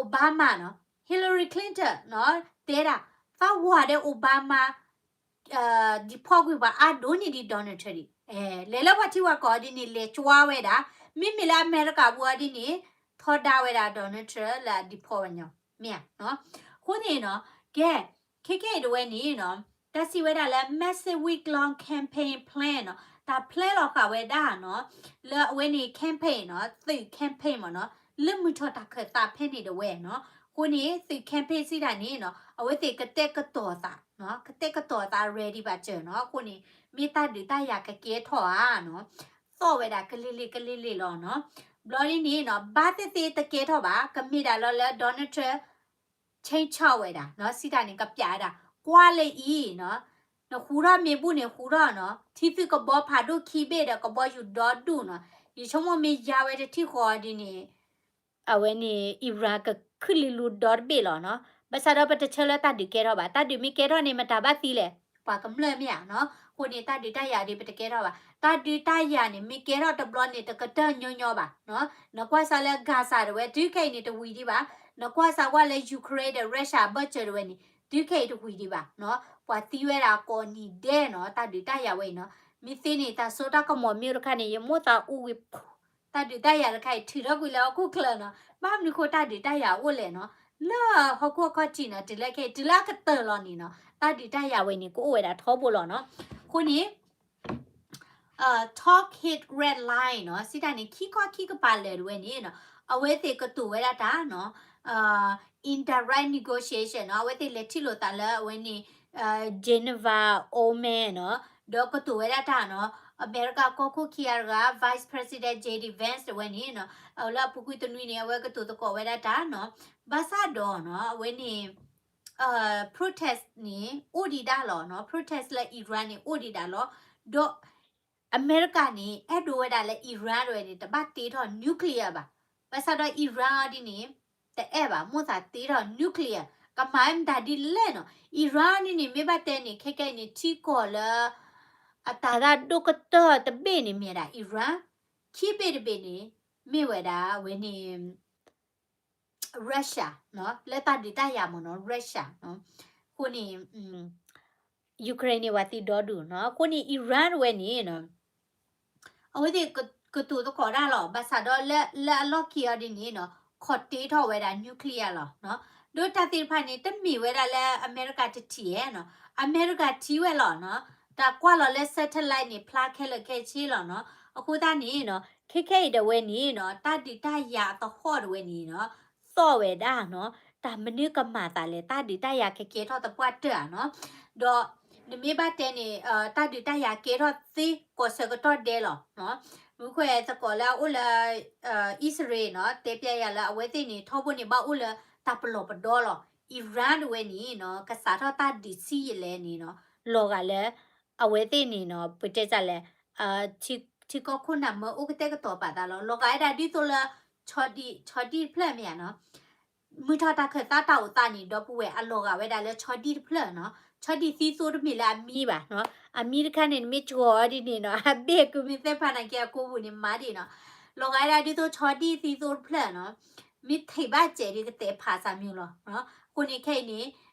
Obama နီၤ, Hillary Clinton နီၤ တဲဒၣ် သးဝၤဒီး Obama deport ကွံာ်ပှၤအါဒိၣ်န့ၢ်ဒံး Donald Trump ဒံး, လဲၤလၢပှၤထံပှၤကီၢ်ဒ်န့ၣ် လဲၤကွၢ်ဝဲဒၣ်, မ့မ့ၢ်လၢအမဲရကၤပူၤအီၤဒ်န့ၣ် ထီဒါဝဲဒၣ် Donald Trump လၢအ deport ဝဲညီ, မ့ၢ်ဧါ. အဃိန့ၣ်နီၤ, ကဲ, ခဲခဲအံၤတဝဲန့ၣ်နီၤ, တၢ်စံးဝဲဒၣ်လၢ massive week long campaign plan နီၤ, တၢ် plan လီၤဃာ်ဝဲဒၣ်နီၤ, လၢအဝဲန့ၣ် campaign နီၤ, သုး campaign မ့ၢ်နီၤ, လၢမုၢ်ထီၣ်တၢ်ခၢၣ်သးဖဲန့ၣ်တဝဲနီၤ. အဃိန့ၣ် သုး campaign စံးတၢ်န့ၣ်နီၤ, အဝဲသ့ၣ်ကတဲာ်ကတီၤသး, ကတဲာ်ကတီၤသး ready ဘၣ်စၢၤနီၤ. အဃိန့ၣ် မ့ၢ်တၢ်ဒုးတၢ်ယၤကကဲထီၣ်ဧါနီၤ, သီၣ်ဝဲဒၣ်ကလ့ၤလ့ၤကလ့ၤလ့ၤလီၤနီၤ. ဘျီဒ်န့ၣ်နီၤ, ဘၣ်သ့ၣ်သ့ၣ်တကဲထီၣ်ဘၣ်, ကမ့ၢ်ဒၣ်လီၤလၢ Donald Trump change ဝဲဒၣ်နီၤ, စံးတၢ်န့ၣ် ကပျးဝဲဒၣ်, ကွၢ်လၢအံၤနီၤ, နဃူထီၣ်မ့ၢ်ဘူၣ်န့ၣ် ဃူထီၣ်နီၤ, ထံသုးကဘီဖးဒိၣ်ခံဘ့ၣ်ဒီးကဘီယူၤဒီဒူၣ်နီၤ, ယဆိကမိၣ်မ့ၢ်ယါဝဲတထံၣ်ဃီဒ်န့ၣ် အဝဲန့ၣ် Iran ကခုၣ်လံလူဒီတဘ့ၣ်လီၤနီၤ. ဘၣ်ဆၣ်ဒီးပတဆၢလၢတၢ်ဒုးကဲထီၣ်ဘၣ်, တၢ်ဒုးမ့ၢ်ကဲထီၣ်န့ၣ် မတၤဘၣ်သံလဲၣ်, ပှၤကမျၢၢ်မ့ၢ်ဧါနီၤ. အဃိန့ၣ် တၢ်ဒုးတၢ်ယၤဒ်ပတကဲထီၣ်ဘၣ်, တၢ်ဒုးတၢ်ယၤန့ၣ် မ့ၢ်ကဲထီၣ်တဘျီန့ၣ် တကတၢၢ်ညီညီဘၣ်နီၤ. နကွၢ်စၢ်လၢ Gaza တဝဲ တုၤခဲအံၤန့ၣ် တဝံၤဒံးဘၣ်, နကွၢ်စၢ်ကွၢ်လၢ Ukraine ဒီး Russia အဘၢၣ်စၢၤတဝဲန့ၣ် တုၤခဲအံၤတဝံၤဒံးဘၣ်နီၤ. ပှၤသံဝဲဒၣ်ကိးနံၤဒဲးနီၤ, တၢ်ဒုးတၢ်ယၤဝဲအံၤနီၤ. မ့ၢ်သ့န့ၣ် တၢ်စိတၢ်ကမီၤမ့ၢ်အိၣ်တခါန့ၣ် ယမိၢ်သးအူဝံၤ တၢ်ဒုးတၢ်ယၤတခါအံၤ ထုးထီၣ်ကွံာ်လၢဟီၣ်ခိၣ်ချၢနီၤ. ဘၣ်မနုၤဃိတၢ်ဒုးတၢ်ယၤအိၣ်လဲၣ်နီၤ, လၢဟီၣ်ခိၣ်အခီၣ်ထံးနီၤ, တုၤလၢခဲအံၤ တုၤလၢအကတၢၢ်လီၤန့ၣ်နီၤ, တၢ်ဒုးတၢ်ယၤဝဲန့ၣ် ကအိၣ်ဝဲဒၣ်ထီဘိလီၤနီၤ. အဃိန့ၣ် talk hit red line နီၤ, စံးတၢ်န့ၣ် ခံခီခံကပၤလၢာ်တဝဲန့ၣ်နီၤ, အဝဲသ့ၣ်ကတိၤဝဲဒၣ်တၢ်နီၤ, indirect negotiation နီၤ, အဝဲသ့ၣ်လဲၤထံၣ်လိာ်သးလၢအဝဲန့ၣ် Geneva Oman နီၤ, ဒီးကတိၤဝဲဒၣ်တၢ်နီၤ, အမဲရကၤကီၢ်ခိၣ်ခံဂၤတဂၤ Vice President J D Vance တဝဲန့ၣ်နီၤ, လၢအပူၤကွံာ်တနွံန့ၣ် အဝဲကတိၤသကိးဝဲဒၣ်တၢ်နီၤ, ဘၣ်ဆၣ်ဒီးနီၤ အဝဲန့ၣ် protest န့ၣ် အိၣ်ဒံးဒၣ်လီၤနီၤ, protest လၢ Iran န့ၣ် အိၣ်ဒံးဒၣ်လီၤ, ဒီး အမဲရကၤန့ၣ် အဲၣ်ဒိးဝဲဒၣ်လၢ Iran တဝဲန့ၣ် တဘၣ်တ့ထီၣ် nuclear ဘၣ်. ဘၣ်ဆၣ်ဒီး Iran အီၤဒ်န့ၣ် တအဲၣ်ဘၣ် မိၢ်သးတ့ထီၣ် nuclear, ကမၤမတၤဒ်လဲၣ်နီၤ. Iran အီၤဒ်န့ၣ် မ့ၢ်ဘၣ်တဲန့ၣ် ခဲကဲအံၤန့ၣ် ထံကီၢ်လၢ အတၢ်သၣ်ဒိၣ်ကတၢၢ်တဘ့ၣ်န့ၣ်မ့ၢ်ဝဲဒၣ် Iran, ခံဘ့ၣ်တဘ့ၣ်န့ၣ် မ့ၢ်ဝဲဒၣ်အဝဲန့ၣ် Russia နီၤ, လၢတၢ်ဒုးတၢ်ယၤမ့ၢ်နီၤ Russia နီၤ. အဃိန့ၣ် Ukraine န့ၣ် ပှၤသံဒီဒူၣ်နီၤ. အဃိန့ၣ် Iran တဝဲန့ၣ်နီၤ အဝဲသ့ၣ်ကတိၤသကိးတၢ်လီၤ. ဘၣ်ဆၣ်ဒီးလၢ လၢအလီၢ်ခံအီၤဒ်န့ၣ်နီၤ ခိးတ့ထီၣ်ဝဲဒၣ် nuclear လီၤနီၤ. ဒီးတၢ်သ့ၣ်တဖၣ်န့ၣ် တမ့ၢ်ဝဲဒၣ်လၢအမဲရကၤတထံၣ်ဧါနီၤ, အမဲရကၤထံၣ်ဝဲလီၤနီၤ. တၢ်ကွၢ်လီၤလၢ satellite န့ၣ် ဖျါခဲလၢာ်ခဲဆ့လီၤနီၤ. အဃိသတးန့ၣ်နီၤ ခဲခဲအံၤတဝဲန့ၣ်နီၤ တၢ်ဒုးတၢ်ယၤအသဟီၣ်တဝဲန့ၣ်နီၤ သီၣ်ဝဲဒၣ်နီၤ တၢ်မနုၤကမၤသးလဲၣ်, တၢ်ဒုးတၢ်ယၤကကဲထီၣ်သပှၢ်တၢၢ်ဧါနီၤ. ဒီးနမ့ၢ်ဘၣ်တဲန့ၣ် တၢ်ဒုးတၢ်ယၤကဲထီၣ်သ့ကိးဆၢကတီၢ်ဒဲးလီၤနီၤ. မ့ၢ်ခွဲးသကိးလၢအအိၣ်လၢ အံၣ်စရ့လးနီၤ တဲပျဲယၤလၢအဝဲသ့ၣ်န့ၣ် ထီဘိန့ၣ် ဘၣ်အိၣ်လၢတၢ်ပလီၢ်ပဒီလီၤ. Iran တဝဲန့ၣ်နီၤ ကစးထီၣ်တၢ်ဒုးဆံးယံာ်လဲၣ်န့ၣ်နီၤ လီၤဂာ်လၢ အဝဲသ့ၣ်န့ၣ်နီၤ ပတဲစၢ်လဲၣ် ထံကီၢ်ခိၣ်နၢ်မၢအိၣ်ကတဲာ်ကတီၤပာ်သးလီၤ. လီၤဂာ်ဝဲဒၣ်ဒ်သိးလၢ ဆီဒံၣ်တဖျၢၣ်မ့ၢ်ဧါနီၤ. မုၢ်ထီၣ်တၢ်ခၢၣ်သးတၢ်အိၣ်သးန့ၣ် ဒီပုၢ်ဝဲၢ်အလီၤဂာ်ဝဲဒၣ်လၢဆီဒံၣ်တဖျၢၣ်နီၤ. ဆီဒံၣ်သံသိတမ့ၢ်လၢအမံဘၣ်နီၤ. အမံတခါန့ၣ် နမ့ၢ်ကီၤအီၤဒ်န့ၣ်နီၤ အဘ့ၣ်ကုမ့ၢ်သဲဖးနာ်က့အကိပူၤန့ၣ်မၤဒံးနီၤ. လီၤဂာ်ဝဲဒၣ်ဒ်သိးဆီဒံၣ်သံသိတဖျၢၣ်နီၤ. မ့ၢ်ထံၣ်ဘၣ်စဲးဒ်ကတဲာ်ဖးစၢ်မံၤလီၤ. အဃိန့ၣ်ခဲအံၤန့ၣ်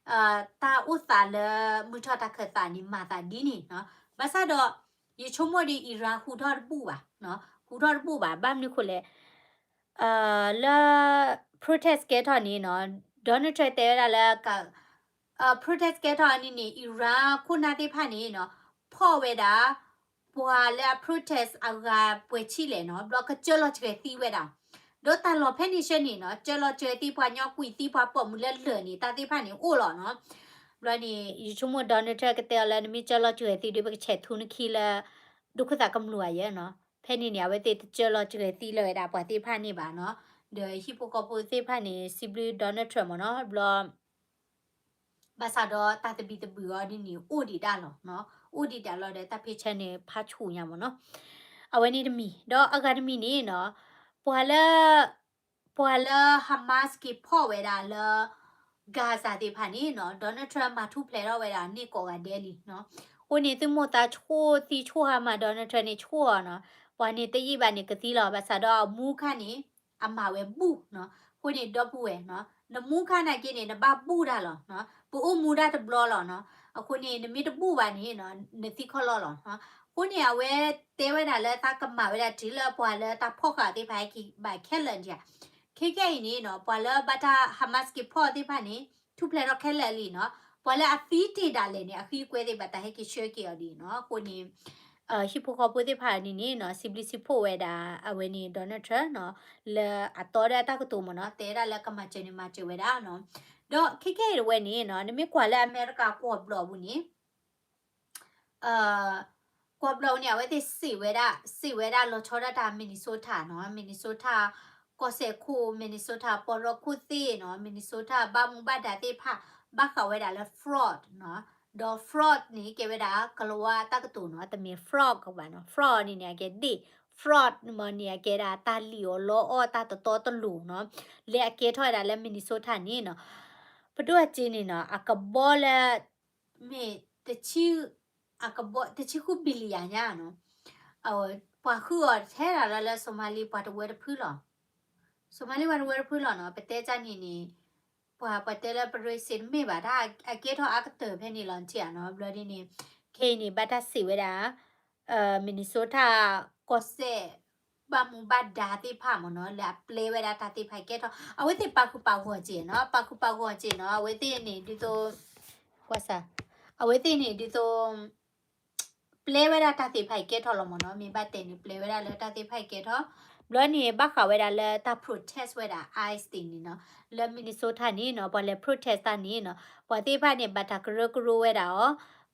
တၢ်အိၣ်သးလၢမုၢ်ထီၣ်တၢ်ခၢၣ်သးန့ၣ် မၤသးဒ်န့ၣ်နီၤ. ဘၣ်ဆၣ်ဒီး ယဆိကမိၣ်ဒီး Iran ဟူးထီၣ်တဘူၣ်ဘၣ်, ဟူးထီၣ်တဘူၣ်ဘၣ်, ဘၣ်မနုၤဃိလဲၣ်, လၢ protest ကဲထီၣ်န့ၣ်နီၤ, Donald Trump တဲဝဲဒၣ်လၢ protest ကဲထီၣ်အီၤန့ၣ်န့ၣ် Iran ခိၣ်နၢ်သ့ၣ်တဖၣ်န့ၣ်နီၤ, ဖီၣ်ဝဲဒၣ် ပှၤလၢအ protest အဂၤပှဲၤဆံလဲၣ်နီၤ, ဘျီကစၢလီၤစှဲၤသံဝဲဒၣ်, ဒီးတၢ်လီၢ်ဖဲန့ၣ်ဆၢန့ၣ်နီၤ, စၢလီၤစှဲၤသံပှၤကညီ ကွံာ်သံပှၤပိာ်မုၣ်လၢလၢၢ်န့ၣ် တၢ်သ့ၣ်တဖၣ်န့ၣ်အိၣ်လီၤနီၤ. ဘျီန့ၣ် ယဆိကမိၣ် Donald Trump ကတဲအီၤလၢ နမ့ၢ်စၢလီၤစှဲၤသံဒီး ပကဆဲးထူနခံလၢ ဒိၣ်ခိၣ်သးကမျူၢ်ဧါယဲနီၤ. ဖဲန့ၣ်န့ၣ် အဝဲသ့ၣ်တစၢလီၤစှဲၤသံလၢၤဝဲဒၣ်ပှၤသ့ၣ်တဖၣ်န့ၣ်ဘၣ်နီၤ. ဒီးဟံၣ်ဖိဃီဖိသ့ၣ်တဖၣ်န့ၣ် စံးဘျုး Donald Trump မ့ၢ်နီၤ, ဘျီ ဘၣ်ဆၣ်ဒီးတၢ်သဘံၣ်သဘုၣ်အီၤဒ်န့ၣ် အိၣ်ဒံးဒၣ်လီၤ, အိၣ်ဒံးဒၣ်လီၤဒီး တၢ်ဖ့ၣ်ဆၢန့ၣ် ဖးဆူၣ်ညါမ့ၢ်နီၤ. အဝဲန့ၣ်တမံၤ, ဒီးအဂၤတမံၤန့ၣ်နီၤ, ပှၤလၢ ပှၤလၢ Hamas က့ၤဖီၣ်ဝဲဒၣ်လၢ Gaza သ့ၣ်တဖၣ်န့ၣ်နီၤ, Donald Trump မၤထူၣ်ဖျဲးထီၣ်ဝဲဒၣ်န့ၢ်ကိးဂၤဒဲးလံနီၤ. အဃိန့ၣ် သုမိၢ်သးဆိၣ်သံဆိၣ်ဟါမး Donald Trump န့ၣ်ဆိၣ်အီၤနီၤ, ပှၤန့ၣ်တယံာ်ဘၣ်န့ၣ်ကသံလီၤ, ဘၣ်ဆၣ်ဒီးအမူခါန့ၣ် အမၤဝဲဘူၣ်နီၤ. အဃိန့ၣ် ဒီပုၢ်ဝဲၢ်နီၤ, နမူခါနာ်က့န့ၣ် နဘၣ်ဘူၣ်တၢ်လီၤ, ပအိၣ်မူဒၣ်တဘျီလီၤနီၤ. အဃိန့ၣ် နမ့ၢ်တဘူၣ်ဘၣ်န့ၣ် နသံခီၣ်လီၢ်လီၤ. အဃိန့ၣ် အဝဲတဲဝဲဒၣ်လၢ တၢ်ကမၤဝဲဒၣ်တုၤလၢပှၤလၢတၢ်ဖီၣ်ဃာ်သ့ၣ်တဖၣ်ဟဲက့ၤဘၣ်ခဲလၢာ်ဒံးဧါ. ခဲကနံၣ်အံၤန့ၣ်နီၤ, ပှၤလၢဘၣ်တၢ် Hamas က့ၤဖီၣ်သ့ၣ်တဖၣ်န့ၣ် ထူၣ်ဖျဲးထီၣ်ခဲလၢာ်လံနီၤ. ပှၤလၢအသံတ့ၢ်ဒၣ်လဲာ်န့ၣ် အဃံအကွဲသ့ၣ် ဘၣ်တၢ်ဟဲက့ၤဆှၢက့ၤအီၤဒ်နီၤ. အဃိန့ၣ် ဟံၣ်ဖိဃီဖိသ့ၣ်တဖၣ်န့ၣ်န့ၣ်နီၤ, စံးဘျုးစံးဖှိၣ်ဝဲဒၣ် အဝဲန့ၣ် Donald Trump နီၤ, လၢအတီဒီးအတၢ်ကတိၤမ့ၢ်နီၤ, တဲဒၣ်လၢကမၤစၢၤန့ၣ် မၤစၢၤဝဲဒၣ်နီၤ. ဒီးခဲကနံၣ်အံၤတဝဲန့ၣ်နီၤ, နမ့ၢ်ကွၢ်လၢအမဲရကၤကွီၢ်ဘျီၣ်ပူၤန့ၣ် ကွီၢ်ဘျီၣ်ပူၤန့ၣ် အဝဲသ့ၣ်စံးဝဲဒၣ်, စံးဝဲဒၣ်လီၤဆီဒၣ်တၢ် Minnesota နီၤ, Minnesota ကီၢ်စဲၣ်ခိၣ်, Minnesota ပီၢ်ရီခိၣ်သ့ၣ်နီၤ, Minnesota ဘၣ်မူဘၣ်ဒါသ့ၣ်တဖၣ် ဘၣ်ဃးဝဲဒၣ်လၢ fraud နီၤ. ဒီး fraud န့ၣ် ကဲဝဲဒၣ် ကလၤဝါတၢ်ကတိၤနီၤ, တမ့ၢ် fraud ကဘၣ်နီၤ. Fraud န့ၣ်န့ၣ် အကဲဒ့ၣ်, fraud မ့ၢ်န့ၣ် အကဲဒၣ်တၢ်လံၣ်အီၣ်လီအီၣ်တၢ်တတီတလိၤနီၤ. လၢအကဲထီၣ်ဝဲဒၣ်လၢ Minnesota န့ၣ်နီၤ, ပဒိၣ်အစ့န့ၣ်နီၤ, အကဘီလၢ မ့ၢ်တဆံ, အကဘီ တဆံဃု billion ညါနီၤ. ပှၤဃုအီၤထဲဒၣ်လၢ လၢ Somali ပှၤတဝၢတဖုလီၤ. Somali ပှၤတဝၢတဖုလီၤနီၤ. ပတဲကနံၣ်န့ၣ် ပှၤ ပှၤတဲလၢ ပရၢစ့တမ့ၢ်ဘၣ်, တၢ်အကဲထီၣ်အါကတၢၢ်ဖဲန့ၣ်လီၤ နထံၣ်ဧါနီၤ. ဘျီဒ်န့ၣ် ခဲအံၤန့ၣ် ဘၣ်တၢ်စံးဝဲဒၣ် Minnesota ကီၢ်စဲၣ် ဘၣ်မူဘၣ်ဒါသ့ၣ်တဖၣ်မ့ၢ်နီၤ, လၢအပျဲဝဲဒၣ်တၢ်သ့ၣ်တဖၣ်ကဲထီၣ်, အဝဲသ့ၣ်ပာ်ဃုာ်ပာ်ဂီၢ်စ့ၢ်နီၤ, ပာ်ဃုာ်ပာ်ဂီၢ်စ့ၢ်နီၤ, အဝဲသ့ၣ်န့ၣ်ဒ်သိး, ကွၢ်စၢ်, အဝဲသ့ၣ်န့ၣ်ဒ်သိး ပျဲဝဲဒၣ်တၢ်သ့ၣ်တဖၣ်အံၤကဲထီၣ်လီၤမ့ၢ်နီၤ, မ့ၢ်ဘၣ်တဲန့ၣ် ပျဲဝဲဒၣ်လၢတၢ်သ့ၣ်တဖၣ်အံၤကဲထီၣ်, ဘျီန့ၣ် ဘၣ်ဃးဝဲဒၣ်လၢတၢ် protest ဝဲဒၣ် ICE သ့ၣ်န့ၣ်နီၤ, လၢ Minnesota န့ၣ်နီၤ, ပှၤလဲၤ protest တၢ်န့ၣ်နီၤ, ပှၤသ့ၣ်တဖၣ်န့ၣ် ဘၣ်တၢ်ကရၢကရိဝဲဒၣ်အီၤ,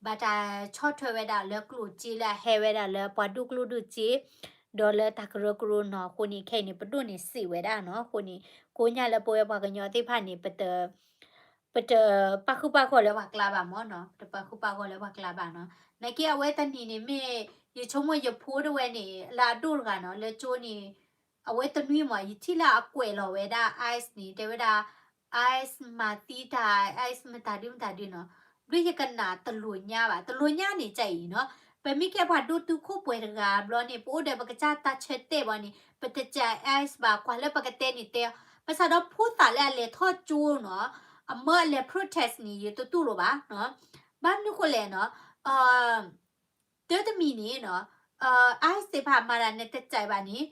ဘၣ်တၢ်ဆီၣ်ထွဲဝဲဒၣ်လၢကျိၣ်စ့လၢအဟဲဝဲဒၣ်လၢပှၤဒိၣ်ကျိၣ်ဒိၣ်စ့ ဒီးလၢတၢ်ကရၢကရိနီၤ, အဃိန့ၣ် ခဲအံၤန့ၣ် ပဒိၣ်န့ၣ်စံးဝဲဒၣ်နီၤ, အဃိန့ၣ် ကိးညါလၢပဝဲပှၤကညီသ့ၣ်တဖၣ်န့ၣ် ပတ ပတပာ်ဃုာ်ပာ်ဂီၢ်လၢပှၤကျါဘၣ်မ့ၢ်နီၤ, ပတပာ်ဃုာ်ပာ်ဂီၢ်လၢပှၤကျါဘၣ်နီၤ. နာ်က့အဝဲတနံၤန့ၣ်မ့ၢ် ယဆိကမိၣ်ယဖိတဝဲန့ၣ် လၢအဒိၣ်တဂၤနီၤ, လၢကၠိန့ၣ် အဝဲတနွံမ့ၢ် ယထံၣ်လၢအကွဲးလီၤဝဲဒၣ် ICE န့ၣ် တဲဝဲဒၣ် ICE မၤသံတၢ် ICE မတၤဒုမတၤဒုနီၤ. ဘျုးယကနၣ်တလိၤညါဘၣ်, တလိၤညါန့ၣ်ကအံၤနီၤ, ပမ့ၢ်ကဲပှၤဒိၣ်တုာ်ခိၣ်ပှဲၤတဂၤဘျီန့ၣ် ပအိၣ်ဒီးပကစၢ်တၢ်ဆၢတဲာ်ဘၣ်န့ၣ် ပတစဲး ICE ဘၣ်, ကွၢ်လၢပကတဲန့ၣ်တဲအီၤ, ဘၣ်ဆၣ်ဒီးဖိသၣ်လၢအလဲၤထီၣ်ကၠိနီၤ, အမၢအလဲၤ protest န့ၣ် ယတတူၢ်လိာ်ဘၣ်နီၤ. ဘၣ်မနုၤဃိလဲၣ်နီၤ, တၢ်တမံၤန့ၣ်နီၤ, ICE သ့ၣ်တဖၣ်မၤတၢ်နတစဲးဘၣ်န့ၣ်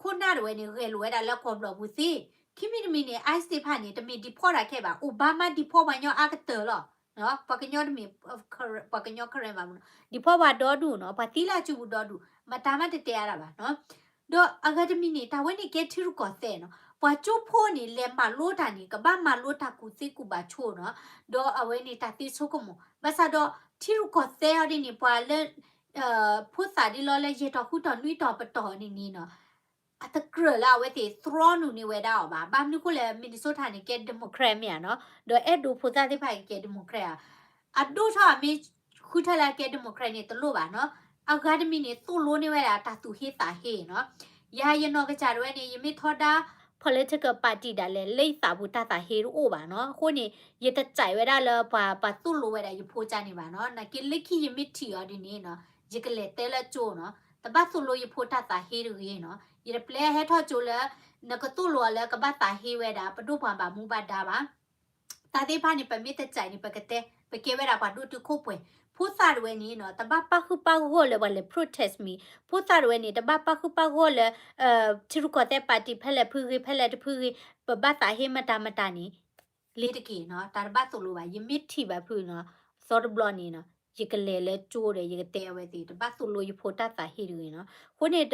ခိၣ်နၢ်တဝဲန့ၣ် ဂဲၤလိာ်ဝဲဒၣ်လၢကီၢ်ဘျီၣ်ပူၤသ့. ခံမံၤတမံၤန့ၣ် ICE သ့ၣ်တဖၣ်န့ၣ် တမ့ၢ် deport တၢ်ခဲဘၣ်, Obama deport ပှၤကညီအါကတၢၢ်လီၤ. ပှၤကညီတမ့ၢ် ပှၤကညီ Karen ဘၣ်မ့ၢ်နီၤ, deport ပှၤဒီဒူၣ်နီၤ, ပှၤသံလၢအစုပူၤဒီဒူၣ်, မတၤမးတတဲအါဒၣ်ဘၣ်နီၤ. ဒီးအဂၤတမံၤန့ၣ် တၢ်ဝဲန့ၣ်ကဲထံရူၢ်ကီၢ်သဲးနီၤ, ပှၤကၠိဖိန့ၣ် လဲၤမၤလိတၢ်န့ၣ် ကဘၣ်မၤလိတၢ်ကူၣ်သ့ကူၣ်ဘၣ်ဆိနီၤ, ဒီးအဝဲန့ၣ်တၢ်သ့ဆိကမိၣ်, ဘၣ်ဆၣ်ဒီးထံရူၢ်ကီၢ်သဲးအီၤဒ်န့ၣ် ပှၤလၢ ဖိသၣ်ဒ်လီၤလၢယဲၢ်တီၤဃုတီၤနွံတီၤပတီၢ်န့ၣ်န့ၣ်နီၤ, အတကြၢးလၢအဝဲသ့ၣ် သြီနုာ်န့ၢ်ဝဲဒၣ်အီၤဘၣ်. ဘၣ်မနုၤဃိလဲၣ် Minnesota န့ၣ် ကဲ Democrat မ့ၢ်ဧါနီၤ, ဒီးအဲၣ်ဒိးဖိသၣ်သ့ၣ်တဖၣ်ကဲ Democrat ဧါ, အဒိၣ်ထီၣ်အမ့ၢ်ဃုထၢလၢအကဲ Democrat န့ၣ် တလိၣ်ဘၣ်နီၤ. အဂၤတမံၤန့ၣ် သိၣ်လိန့ၢ်ဝဲဒၣ်တၢ်သူၣ်ဟ့သးဟ့နီၤ. ယၤယနီၢ်ကစၢ်ဒၣ်ဝဲန့ၣ် ယမ့ၢ်ထီဒါ political party ဒၣ်လဲာ် လၢယသးပူၤတၢ်သးဟ့တအိၣ်ဘၣ်နီၤ. အဃိန့ၣ် ယတစဲးဝဲဒၣ်လၢပှၤ ပှၤသိၣ်လိဝဲဒၣ်ယဖိကၢ်န့ၣ်ဘၣ်နီၤ. နာ်က့လၢခံယမ့ၢ်ထံၣ်အီၤဒ်န့ၣ်နီၤ ယကလဲၤတဲလၢကၠိနီၤ, တဘၣ်သိၣ်လိယဖိတၢ်သးဟ့တဂ့ၤနီၤ. ယတပျဲဟဲထီၣ်ကၠိလၢ နကသိၣ်လိအီၤလၢကဘၣ်သးဟ့ဝဲဒၣ် ပဒိၣ်ပှၤဘၣ်မူဘၣ်ဒါဘၣ်. တၢ်သ့ၣ်တဖၣ်န့ၣ် ပမ့ၢ်တစဲးန့ၣ် ပကတဲ ပကဲဝဲဒၣ်ပှၤဒိၣ်တုာ်ခိၣ်ပှဲၤ. ဖိသၣ်တဝဲန့ၣ်နီၤ တဘၣ်ပၣ်ဃုာ်ပၣ်ဂီၢ်လၢပှၤလဲၤ protest မံၤ, ဖိသၣ်တဝဲန့ၣ် တဘၣ်ပၣ်ဃုာ်ပၣ်ဂီၢ်လၢ ထံရူၢ်ကီၢ်သဲး party ဖဲလဲၣ်ဖုဂ့ၤ ဖဲလဲၣ်တဖုဂ့ၤ ပဘၣ်သးဟ့မတၤမတၤန့ၣ် လ့ၤတက့ၢ်နီၤ, တၢ်တဘၣ်သိၣ်လိဘၣ်. ယမ့ၢ်ထံၣ်ဘၣ်ဖုနီၤ, သီတဘျီန့ၣ်နီၤ ယကလဲၤလၢကၠိဒီး ယကတဲအဝဲသ့ၣ် တဘၣ်သိၣ်လိယဖိတၢ်သးဟ့တဂ့ၤနီၤ. အဃိန့ၣ်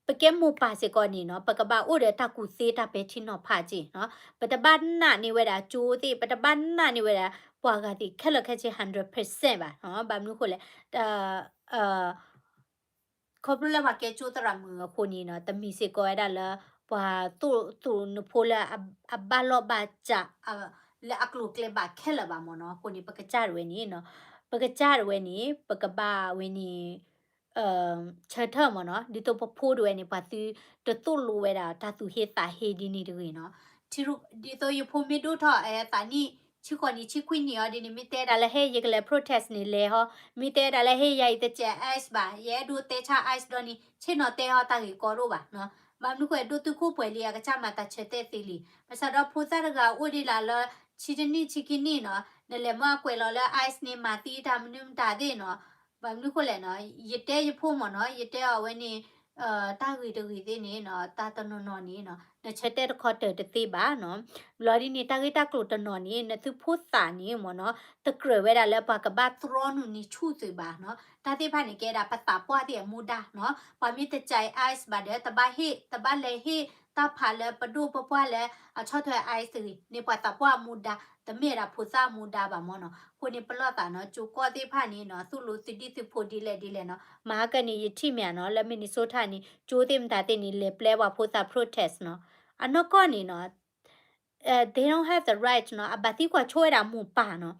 ပကဲမိၢ်ပၢ်စ့ၢ်ကီးန့ၣ်နီၤ ပကဘၣ်အိၣ်ဒီးတၢ်ကူၣ်သ့တၢ်ပဲာ်ထံနီၤဖးက့ၢ်နီၤ. ပတဘၣ်နာ်န့ၢ်ဝဲဒၣ်ကၠိသ့ၣ်, ပတဘၣ်နာ်န့ၢ်ဝဲဒၣ် ပှၤဂၤသ့ၣ်ခဲလၢာ်ခဲဆ့ hundred percent ဘၣ်နီၤ. ဘၣ်မနုၤအဃိလဲၣ် ခီဖျိလၢပှၤကဲကၠိသရၣ်မုၣ်အဃိန့ၣ်နီၤ တမ့ၢ်စ့ၢ်ကီးဝဲဒၣ်လၢ ပှၤသိၣ်သူၣ်နဖိလၢအဘၣ်လီၢ်ဘၣ်စး လၢအကျိၤအကျဲဘၣ်ခဲလၢာ်ဘၣ်မ့ၢ်နီၤ. အဃိန့ၣ် ပကစၢ်တဝဲန့ၣ်နီၤ, ပကစၢ်တဝဲန့ၣ် ပကဘၣ်ဝဲန့ၣ် ဆၢထၢၣ်မ့ၢ်နီၤ, ဒ်သိးပဖိတဝဲန့ၣ် ပှၤသုတသိၣ်လိဝဲဒၣ်တၢ်သူၣ်ဟ့သးဟ့ဒ်န့ၣ်တဂ့ၤနီၤ. ထံရူၢ် ဒ်သိးယဖိမ့ၢ်ဒိၣ်ထီၣ် အသးနံၣ် ဆံဃိးနံၣ် ဆံခွံနံၣ်အီၤဒ်န့ၣ် မ့ၢ်တဲဒၣ်လၢဟဲယကလဲၤ protest န့ၣ် လဲၤဟီ, မ့ၢ်တဲဒၣ်လၢဟဲယၤအံၤတစဲး ice ဘၣ်, ယအဲၣ်ဒိးတဲဆါ ice ဒီးန့ၣ် ဆ့ၣ်နီၤတဲဟီ တၢ်ဂ့ၢ်ကီဒိၣ်ဘၣ်နီၤ. ဘၣ်မနုၤဃိ ဒိၣ်တုာ်ခိၣ်ပှဲၤလံ အကစၢ်မၤတၢ်ဆၢတဲာ်သ့လံ. ဘၣ်ဆၣ်ဒီးဖိသၣ်တဂၤအိၣ်ဒံးလၢ ဆံတနံၣ် ဆံခံနံၣ်နီၤ, နလဲၤမၢအကွဲးလီၤလၢ ice န့ၣ် မၤသံတၢ်မနုၤမတၤသ့ၣ်နီၤ. ဘၣ်မနုၤဃိလဲၣ်နီၤ, ယတဲယဖိမ့ၢ်နီၤ, ယတဲအီၤဝဲန့ၣ် တၢ်ဂ့ၢ်တဂ့ၢ်သ့ၣ်န့ၣ်နီၤ, တၢ်တနီၤနီၤန့ၣ်နီၤ နဆၢတဲာ်တခီတၢၢ်တသ့ဘၣ်နီၤ. ဘျီဒ်န့ၣ် တၢ်ဂ့ၢ်တၢ်ကျိၤတနီၤန့ၣ် နသုဖိသၣ်န့ၣ်မ့ၢ်နီၤ, တကြၢးဝဲဒၣ်လၢပှၤကဘၣ်တြီနုာ်န့ၢ်ဆူၣ်သုးဘၣ်နီၤ. တၢ်သ့ၣ်တဖၣ်န့ၣ် ကဲဒၣ်ပသးပှၢ်သ့ၣ်အမူဒါနီၤ. ပှၤမ့ၢ်တစဲး ice ဘၣ်ဒီး တဘၣ်ဟ့ၣ် တဘၣ်လဲၤဟ့ၣ်တၢ်ဖးလၢပဒိၣ်ပပှၢ်လၢအဆီၣ်ထွဲ ice တဂ့ၤန့ၣ် ပှၤသးပှၢ်အမူဒါ, တမ့ၢ်ဝဲဒၣ်ဖိသၣ်အမူဒါဘၣ်မ့ၢ်နီၤ. အဃိန့ၣ် ပလီၢ်သးနီၤ, ကၠိကီၢ်သ့ၣ်တဖၣ်န့ၣ်နီၤ သိၣ်လိသုးဒံၣ်သုးဖိဒ်လဲၣ်ဒ်လဲၣ်နီၤ. မဟါကန့ၣ် ယထံၣ်မ့ၢ်ဧါနီၤ, လၢ Minnesota န့ၣ် ကၠိသ့ၣ်မတၤသ့ၣ်န့ၣ် လဲၤပျဲပှၤဖိသၣ် protest နီၤ. အနီၢ်ကီၢ်န့ၣ်နီၤ they don't have the right နီၤ, အဘၣ်သံကွၢ်ဆိဝဲဒၣ်မိၢ်ပၢ်နီၤ.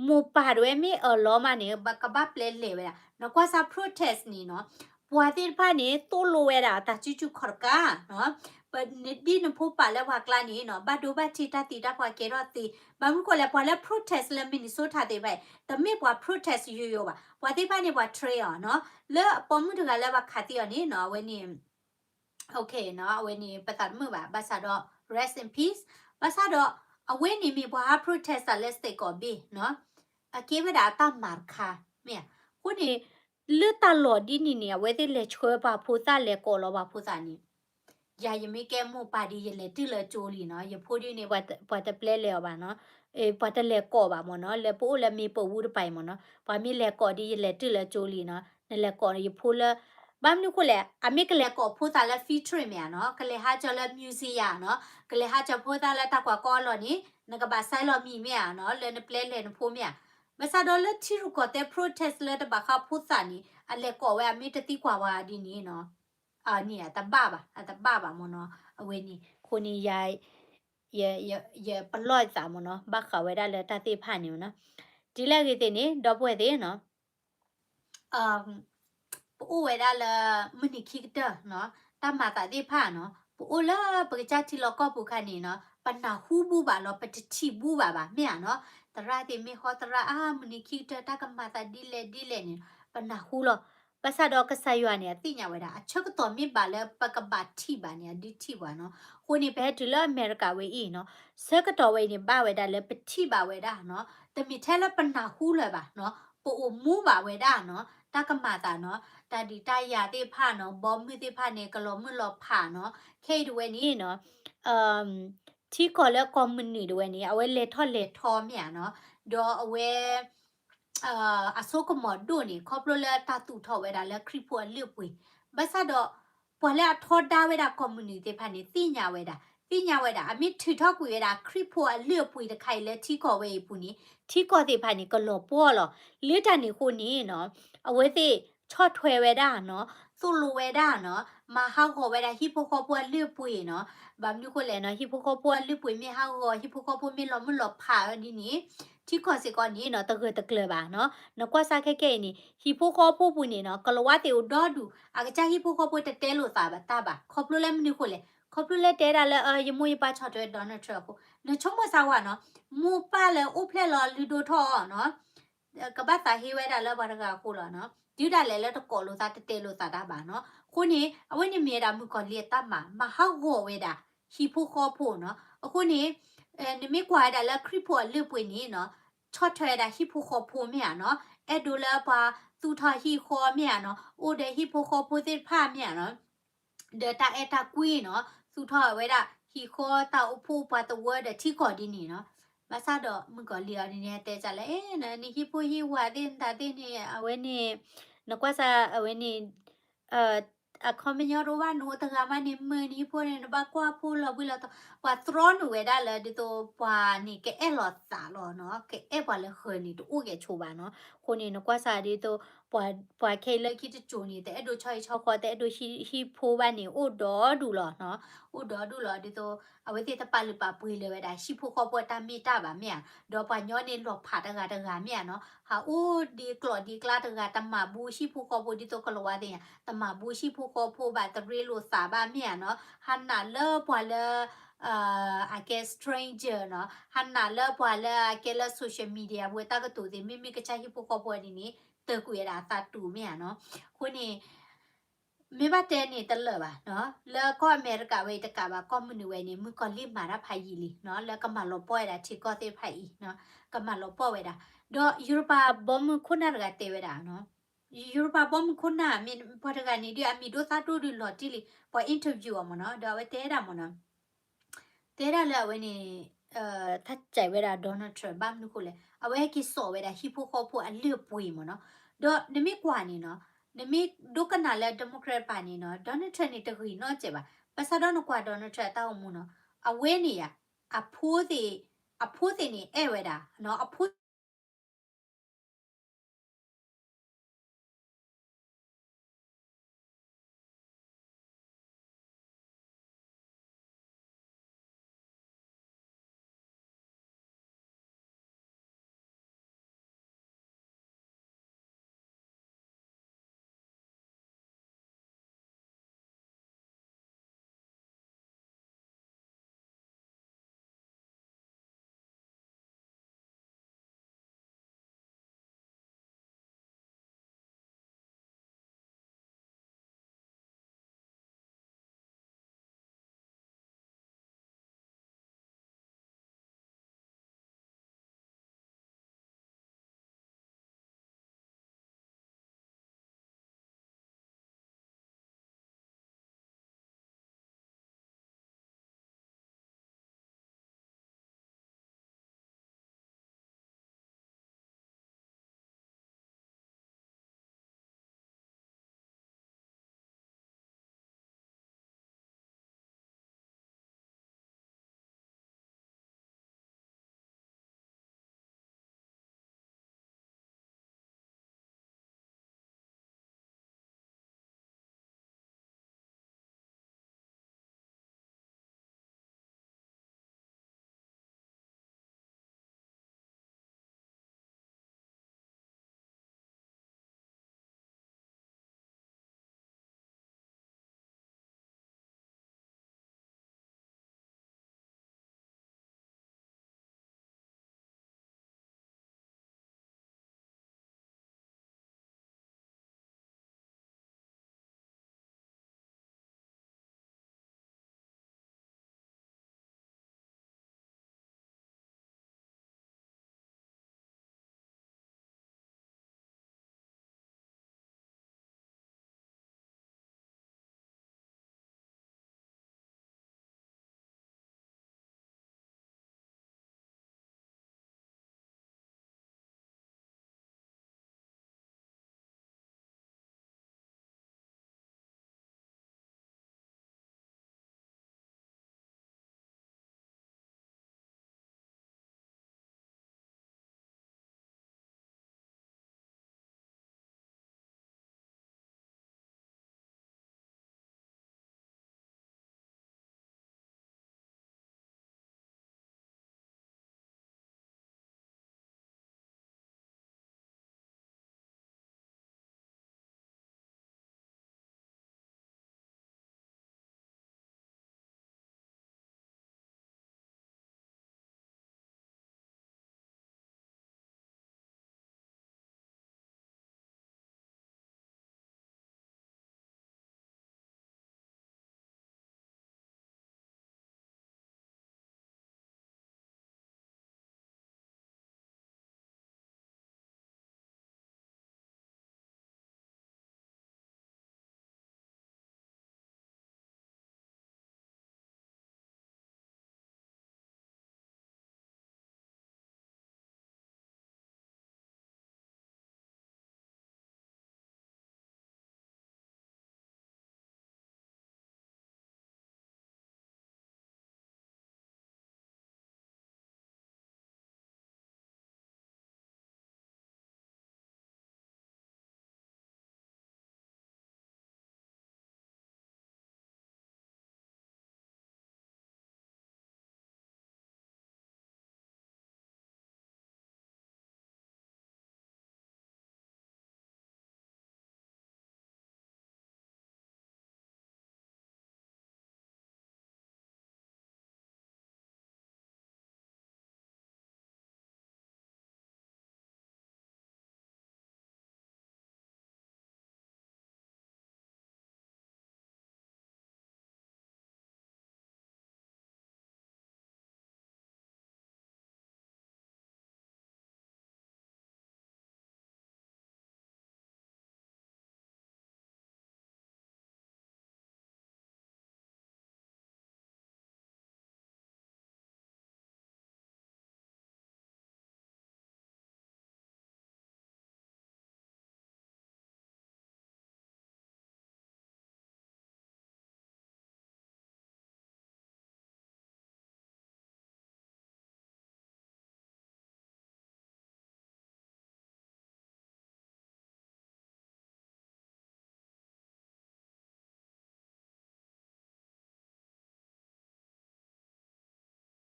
မိၢ်ပၢ်တဝဲမ့ၢ်အၢၣ်လီၤမးန့ၣ် ဘၣ်ကဘၣ်ပျဲလဲၤဝဲဒၣ်. နကွၢ်စၢ် protest န့ၣ်နီၤ, ပှၤသ့ၣ်တဖၣ်န့ၣ် သိၣ်လိဝဲဒၣ်တၢ်စုဆူၣ်ခီၣ်တကး ပနဒ်နဖိပာ်လၢပှၤကျါန့ၣ်နီၤ, ဘၣ်ဒိဘၣ်ထံးတၢ်သံတၢ်ပှၢ်ကဲထီၣ်သ့. ဘၣ်မနုၤဃိလဲၣ် ပှၤလၢ protest လၢ Minnesota သ့ၣ်တဖၣ်အံၤ တမ့ၢ်ပှၤ protest ယိယိဘၣ်. ပှၤသ့ၣ်တဖၣ်န့ၣ် ပှၤ train အီၤနီၤ, လၢအပိာ်မုၣ်တဂၤလၢပှၤခးသံအီၤန့ၣ်နီၤ, အဝဲန့ၣ် okay နီၤ, အဝဲန့ၣ် ပသးတမုာ်ဘၣ်, ဘၣ်ဆၣ်ဒီး rest in peace, ဘၣ်ဆၣ်ဒီး အဝဲန့ၣ်မ့ၢ်ပှၤဟး protest တၢ်လၢ state ကီၢ်ဘ့ၣ်နီၤ, အကဲဝဲဒၣ်အတၢ်မၤတခါ, မ့ၢ်ဧါ. အဃိန့ၣ် လၢတၢ်လီၢ်ဒ်န့ၣ်န့ၣ် အဝဲသ့ၣ်လဲၤဆှၢပှၤဖိသၣ်လဲၤကိးလီၤပှၤဖိသၣ်န့ၣ် ယၤယမ့ၢ်ကဲမိၢ်ပၢ်ဒ်ယလဲၤတုၤလၢကၠိလံနီၤ, ယဖိဒ်န့ၣ် ပှၤတပျဲလဲၤအီၤဘၣ်နီၤ, ပှၤတလဲၤကိးဘၣ်မ့ၢ်နီၤ, လၢပအိၣ်လၢမ့ၢ်ပူၤတပၤအံၤမ့ၢ်နီၤ, ပှၤမ့ၢ်လဲၤကိးဒ်ယလဲၤတုၤလၢကၠိလံနီၤ, နလဲၤကိးယဖိလၢ, ဘၣ်မနုၤဃိလဲၣ်, အမ့ၢ်ကလဲၤကိးဖိသၣ်လၢ field trip မ့ၢ်ဧါနီၤ, ကလဲၤဟးကၠီလၢ museum နီၤ, ကလဲၤဟးကၠီဖိသၣ်လၢတၢ်ကွၢ်ကီအလီၢ်န့ၣ် နကဘၣ်ဆဲးလီၤမံၤမ့ၢ်ဧါနီၤ, လၢနပျဲလဲၤနဖိမ့ၢ်ဧါ. ဘၣ်ဆၣ်ဒီးလၢထံရူၢ်ကီၢ်သဲး protest လၢတဘၣ်ဃးဖိသၣ်န့ၣ် အလဲၤကိးဝဲအမ့ၢ်တသံကွၢ်ဝဲဒ်န့ၣ်နီၤ အန့ၣ်အတဘၣ်ဘၣ်, အတဘၣ်ဘၣ်မ့ၢ်နီၤ, အဝဲန့ၣ် အဃိန့ၣ် ယ ယပလီၢ်သးမ့ၢ်နီၤ, ဘၣ်ဃးဝဲဒၣ်လၢတၢ်သ့ၣ်တဖၣ်န့ၣ်မ့ၢ်နီၤ, တုၤလၢအဂ့ၤသ့ၣ်န့ၣ် ဒီပုၢ်ဝဲၢ်သ့ၣ်နီၤ, ပအိၣ်ဝဲဒၣ်လၢ မုၢ်နံၤခံကတၢၢ်နီၤ, တၢ်မၤသးသ့ၣ်တဖၣ်နီၤ, ပအိၣ်လၢပကစၢ်ထံလီၢ်ကီၢ်ပူၤခါန့ၣ်နီၤ, ပနၢ်ဟူဘူးဘၣ်လီၤ, ပတထံၣ်ဘူးဘၣ်ဘၣ် မ့ၢ်ဧါနီၤ, သရၣ်သ့ၣ်မ့ၢ်ဟီသရၣ် အါ မုၢ်နံၤခံကတၢၢ် တၢ်ကမၤသးဒ်လဲၣ်ဒ်လဲၣ်န့ၣ် ပနၢ်ဟူလီၤ. ဘၣ်ဆၣ်ဒီးကစၢ်ယွၤန့ၣ် အသ့ၣ်ညါဝဲဒၣ် အဆၢကတီၢ်မ့ၢ်ဘၣ်လၢပကဘၣ်ထံၣ်ဘၣ်န့ၣ် အဒုးထံၣ်ပှၤနီၤ. အဃိန့ၣ် ပဟဲတုၤလၢအမဲရကၤဝဲအံၤနီၤ, ဆၢကတီၢ်ဝဲအံၤန့ၣ် ဘၣ်ဝဲဒၣ်လၢပထံၣ်ဘၣ်ဝဲဒၣ်နီၤ, တမ့ၢ်ထဲလၢပနၢ်ဟူလၢၤဘၣ်နီၤ, ပအိၣ်မူဘၣ်ဝဲဒၣ်နီၤ, တၢ်ကမၤသးနီၤ, တၢ်ဒုးတၢ်ယၤသ့ၣ်တဖၣ်နီၤ, ဘီမုၢ်သ့ၣ်တဖၣ်န့ၣ် ကလီၤမုၢ်လီၤဖးနီၤ, ခဲအံၤတဝဲန့ၣ်နီၤ ထံကီၢ်လၢကီၢ်မုၢ်နုာ်တဝဲန့ၣ် အဝဲလဲၤထီၣ်လဲၤထီမ့ၢ်ဧါနီၤ, ဒီးအဝဲ အစိကမီၤဒိၣ်န့ၣ် ခီဖျိလၢတၢ်သူၣ်ထီၣ်ဝဲဒၣ်လၢခရံာ်ဖိအလုၢ်အပှ့ၤ, ဘၣ်ဆၣ်ဒီး ပှၤလၢအထီဒါဝဲဒၣ်ကီၢ်မုၢ်နုာ်သ့ၣ်တဖၣ်န့ၣ် သ့ၣ်ညါဝဲဒၣ်, သ့ၣ်ညါဝဲဒၣ် အမ့ၢ်ထုးထီၣ်ကွံာ်ဝဲဒၣ် ခရံာ်ဖိအလုၢ်အပှ့ၤတခါအံၤလၢထံကီၢ်ဝဲအံၤအပူၤန့ၣ် ထံကီၢ်သ့ၣ်တဖၣ်န့ၣ် ကလီၤပှီၢ်လီၤ. လၢတၢ်န့ၣ်အဃိန့ၣ်နီၤ အဝဲသ့ၣ်ဆီၣ်ထွဲဝဲဒၣ်နီၤ, သိၣ်လိဝဲဒၣ်နီၤ, မၤဟးဂီၤဝဲဒၣ်ဟံၣ်ဖိဃီဖိအလုၢ်အပှ့ၤနီၤ. ဘၣ်မနုၤဃိလဲၣ်နီၤ, ဟံၣ်ဖိဃီဖိအလုၢ်အပှ့ၤမ့ၢ်ဟးဂီၤ, ဟံၣ်ဖိဃီဖိမ့ၢ်လီၤမုၢ်လီၤဖးဝဲဒ်န့ၣ် ထံကီၢ်စ့ၢ်ကီးန့ၣ်နီၤ တဂၢၢ်တကျၢၤဘၣ်နီၤ. နကွၢ်စၢ်ခဲခဲအံၤန့ၣ် ဟံၣ်ဖိဃီဖိပူၤန့ၣ်နီၤ ကလီၤဝါသ့ၣ်အိၣ်ဒီဒူၣ်, အကစၢ်ဟံၣ်ဖိဃီဖိတတဲလိာ်သးဘၣ်တၢ်ဘၣ်. ခီဖျိလၢမနုၤအဃိလဲၣ်, ခီဖျိလၢတဲဒၣ်လၢ ယမိၢ်ယပၢ်ဆီၣ်ထွဲ Donald Trump အဃိ, နဆိကမိၣ်စၢ်ဝဲနီၤ, မိၢ်ပၢ်လၢအိၣ်ဖျဲၣ်လီၤလုၢ်ဒိၣ်ထီၣ်အီၤနီၤ ကဘၣ်သးဟ့ဝဲဒၣ်လၢပှၤတဂၤအဃိလီၤနီၤ. တုၤဒၣ်လဲာ်လၢတကိးလိာ်သးတတဲလိာ်သးတၢ်ဘၣ်နီၤ. အဃိန့ၣ် အဝဲန့ၣ်မ့ၢ်ဝဲဒၣ်မုၣ်ကီၤလံၢ်အတၢ်မၤ, မၤဟးဂီၤဝဲဒၣ် ဟံၣ်ဖိဃီဖိနီၤ. အဃိန့ၣ် နမ့ၢ်ကွၢ်ဝဲဒၣ်လၢခရံာ်ဖိအလုၢ်အပှ့ၤန့ၣ်နီၤ, ဆီၣ်ထွဲဝဲဒၣ်ဟံၣ်ဖိဃီဖိမ့ၢ်ဧါနီၤ, အဲၣ်ဒိးလၢပှၤသူၣ်ထီၣ်ဟံၣ်ဃီမ့ၢ်ဧါနီၤ, အိၣ်ဒီးဟံၣ်ဖိဃီဖိသ့ၣ်တဖၣ်မ့ၢ်ဧါနီၤ, ဒီးတၢ်အဲၣ်တၢ်ကွံနီၤ, သူၣ်ထီၣ်ဝဲဒၣ်ဟံၣ်ဃီတၢ်အိၣ်ဖှိၣ်ပှၤသဝီဒီးထံကီၢ်ဒ်န့ၣ်နီၤ. ဘၣ်ဆၣ်ဒီးမုၣ်ကီၤလံၢ်အီၤဒ်န့ၣ် ဟဲတဲဒ်လဲၣ်, အဲ နဟံၣ်ဖိဟံၣ်ဝၤသ့ၣ်နတၢ်သ့ၣ်န့ၣ် အဝဲန့ၣ် နကွၢ်စၢ်အဝဲန့ၣ် အခီပညီတအိၣ်ဘၣ်, နအိၣ်တဂၤမးန့ၣ် မုာ်နဟံၣ်ဖိန့ၣ် နဘၣ်ကွၢ်ဖိလီၤဘှံးလီၤတီၤ, ပှၤတြီနုာ်ဝဲဒၣ်လၢဒ်သိးပှၤန့ၣ် ကအဲၣ်လိာ်သးလီၤနီၤ, ကအဲၣ်ပှၤလၢဃၢၤန့ၣ် တအိၣ်ကဲဆိဘၣ်နီၤ. အဃိန့ၣ် နကွၢ်စၢ်ဒ်သိး ပှၤခဲအံၤလၢခံတစိၤန့ၣ် တအဲၣ်ဒိးဆီဟံၣ်ဆီဃီ, တအဲၣ်ဒိးဟံၣ်ဖိဘၣ်န့ၣ် အိၣ်ဒီဒူၣ်လီၤနီၤ, အိၣ်ဒီဒူၣ်လီၤ. ဒ်သိး အဝဲသ့ၣ်တပာ်လုၢ်ပာ်ပှ့ၤလၢၤဝဲဒၣ် ဟံၣ်ဖိဃီဖိအတၢ်မ့ၢ်တၢ်ဘၣ်မ့ၢ်ဧါ, ဒီးပှၤညီန့ၣ်လီၤဖးတဂၤတဂၤမ့ၢ်ဧါနီၤ, ဟးအိၣ်ဒံးကျိးဒံးကျါတဂၤ, တမၤဘူးဟံၣ်ဖိဃီဖိ, ဒ်သိးကလီၤဝါသ့ၣ်ညါ တမၤဘူးဟံၣ်ဖိဃီဖိဘၣ်, တရ့လိာ်သးဘၣ်မ့ၢ်ဧါနီၤ, ဟးနာ်လၢပှၤလၢ အကဲ stranger နီၤ, ဟးနာ်လၢပှၤလၢအကဲလၢ social media ပူၤတၢ်ကတိၤသ့ၣ်, မ့မ့ၢ်ကစၢ်ဟံၣ်ဖိဃီဖိဒ်န့ၣ် တၢ်ကွံာ်ဝဲဒၣ်အသးတူာ်မ့ၢ်ဧါနီၤ. အဃိန့ၣ် မ့ၢ်ဘၣ်တဲန့ၣ်တလၢာ်ဘၣ်နီၤ, လၢကီၢ်အမဲရကၤဝဲအံၤတကးဘၣ်, ကီၢ်မုၢ်နုာ်ဝဲန့ၣ် မုၣ်ကီၤလံၢ်မၤတၢ်ဖးယံာ်လံနီၤ, လၢကမၤလီၤပှီၢ်ဝဲဒၣ်ထံကီၢ်သ့ၣ်တဖၣ်အံၤနီၤ, ကမၤလီၤပှီၢ်ဝဲဒၣ်, ဒီးယူရပၤဘီမုၢ်ခိၣ်နၢ်တဂၤတဲဝဲဒၣ်နီၤ, ယူရပၤဘီမုၢ်ခိၣ်နၢ် မ့ၢ်ပှၤတဂၤန့ၣ်ဒီး အမံၤဒိၣ်သၣ်ဒိၣ်ဒုးလီၤတံၢ်လံ, ပှၤ interview အီၤမ့ၢ်နီၤ, ဒီးအဝဲတဲဒၣ်မ့ၢ်နီၤ တဲဒၣ်လၢအဝဲန့ၣ် ထးစဲးဝဲဒၣ် Donald Trump ဘၣ်မနုၤဃိလဲၣ်, အဝဲဟဲက့ၤစိာ်ဝဲဒၣ်ဟံၣ်ဖိဃီဖိအလုၢ်အပှ့ၤမ့ၢ်နီၤ. ဒီးနမ့ၢ်ကွၢ်န့ၣ်နီၤ, နမ့ၢ်ဒိကနၣ်လၢ Democrat တပၤန့ၣ်နီၤ, Donald Trump န့ၣ် တဂ့ၤနီတစဲးဘၣ်. ဘၣ်ဆၣ်ဒီးနကွၢ် Donald Trump အတၢ်အိၣ်မူနီၤ, အဝဲန့ၣ်ယါ, အဖိသ့ၣ်, အဖိသ့ၣ်န့ၣ်အဲၣ်ဝဲဒၣ်, အဖိ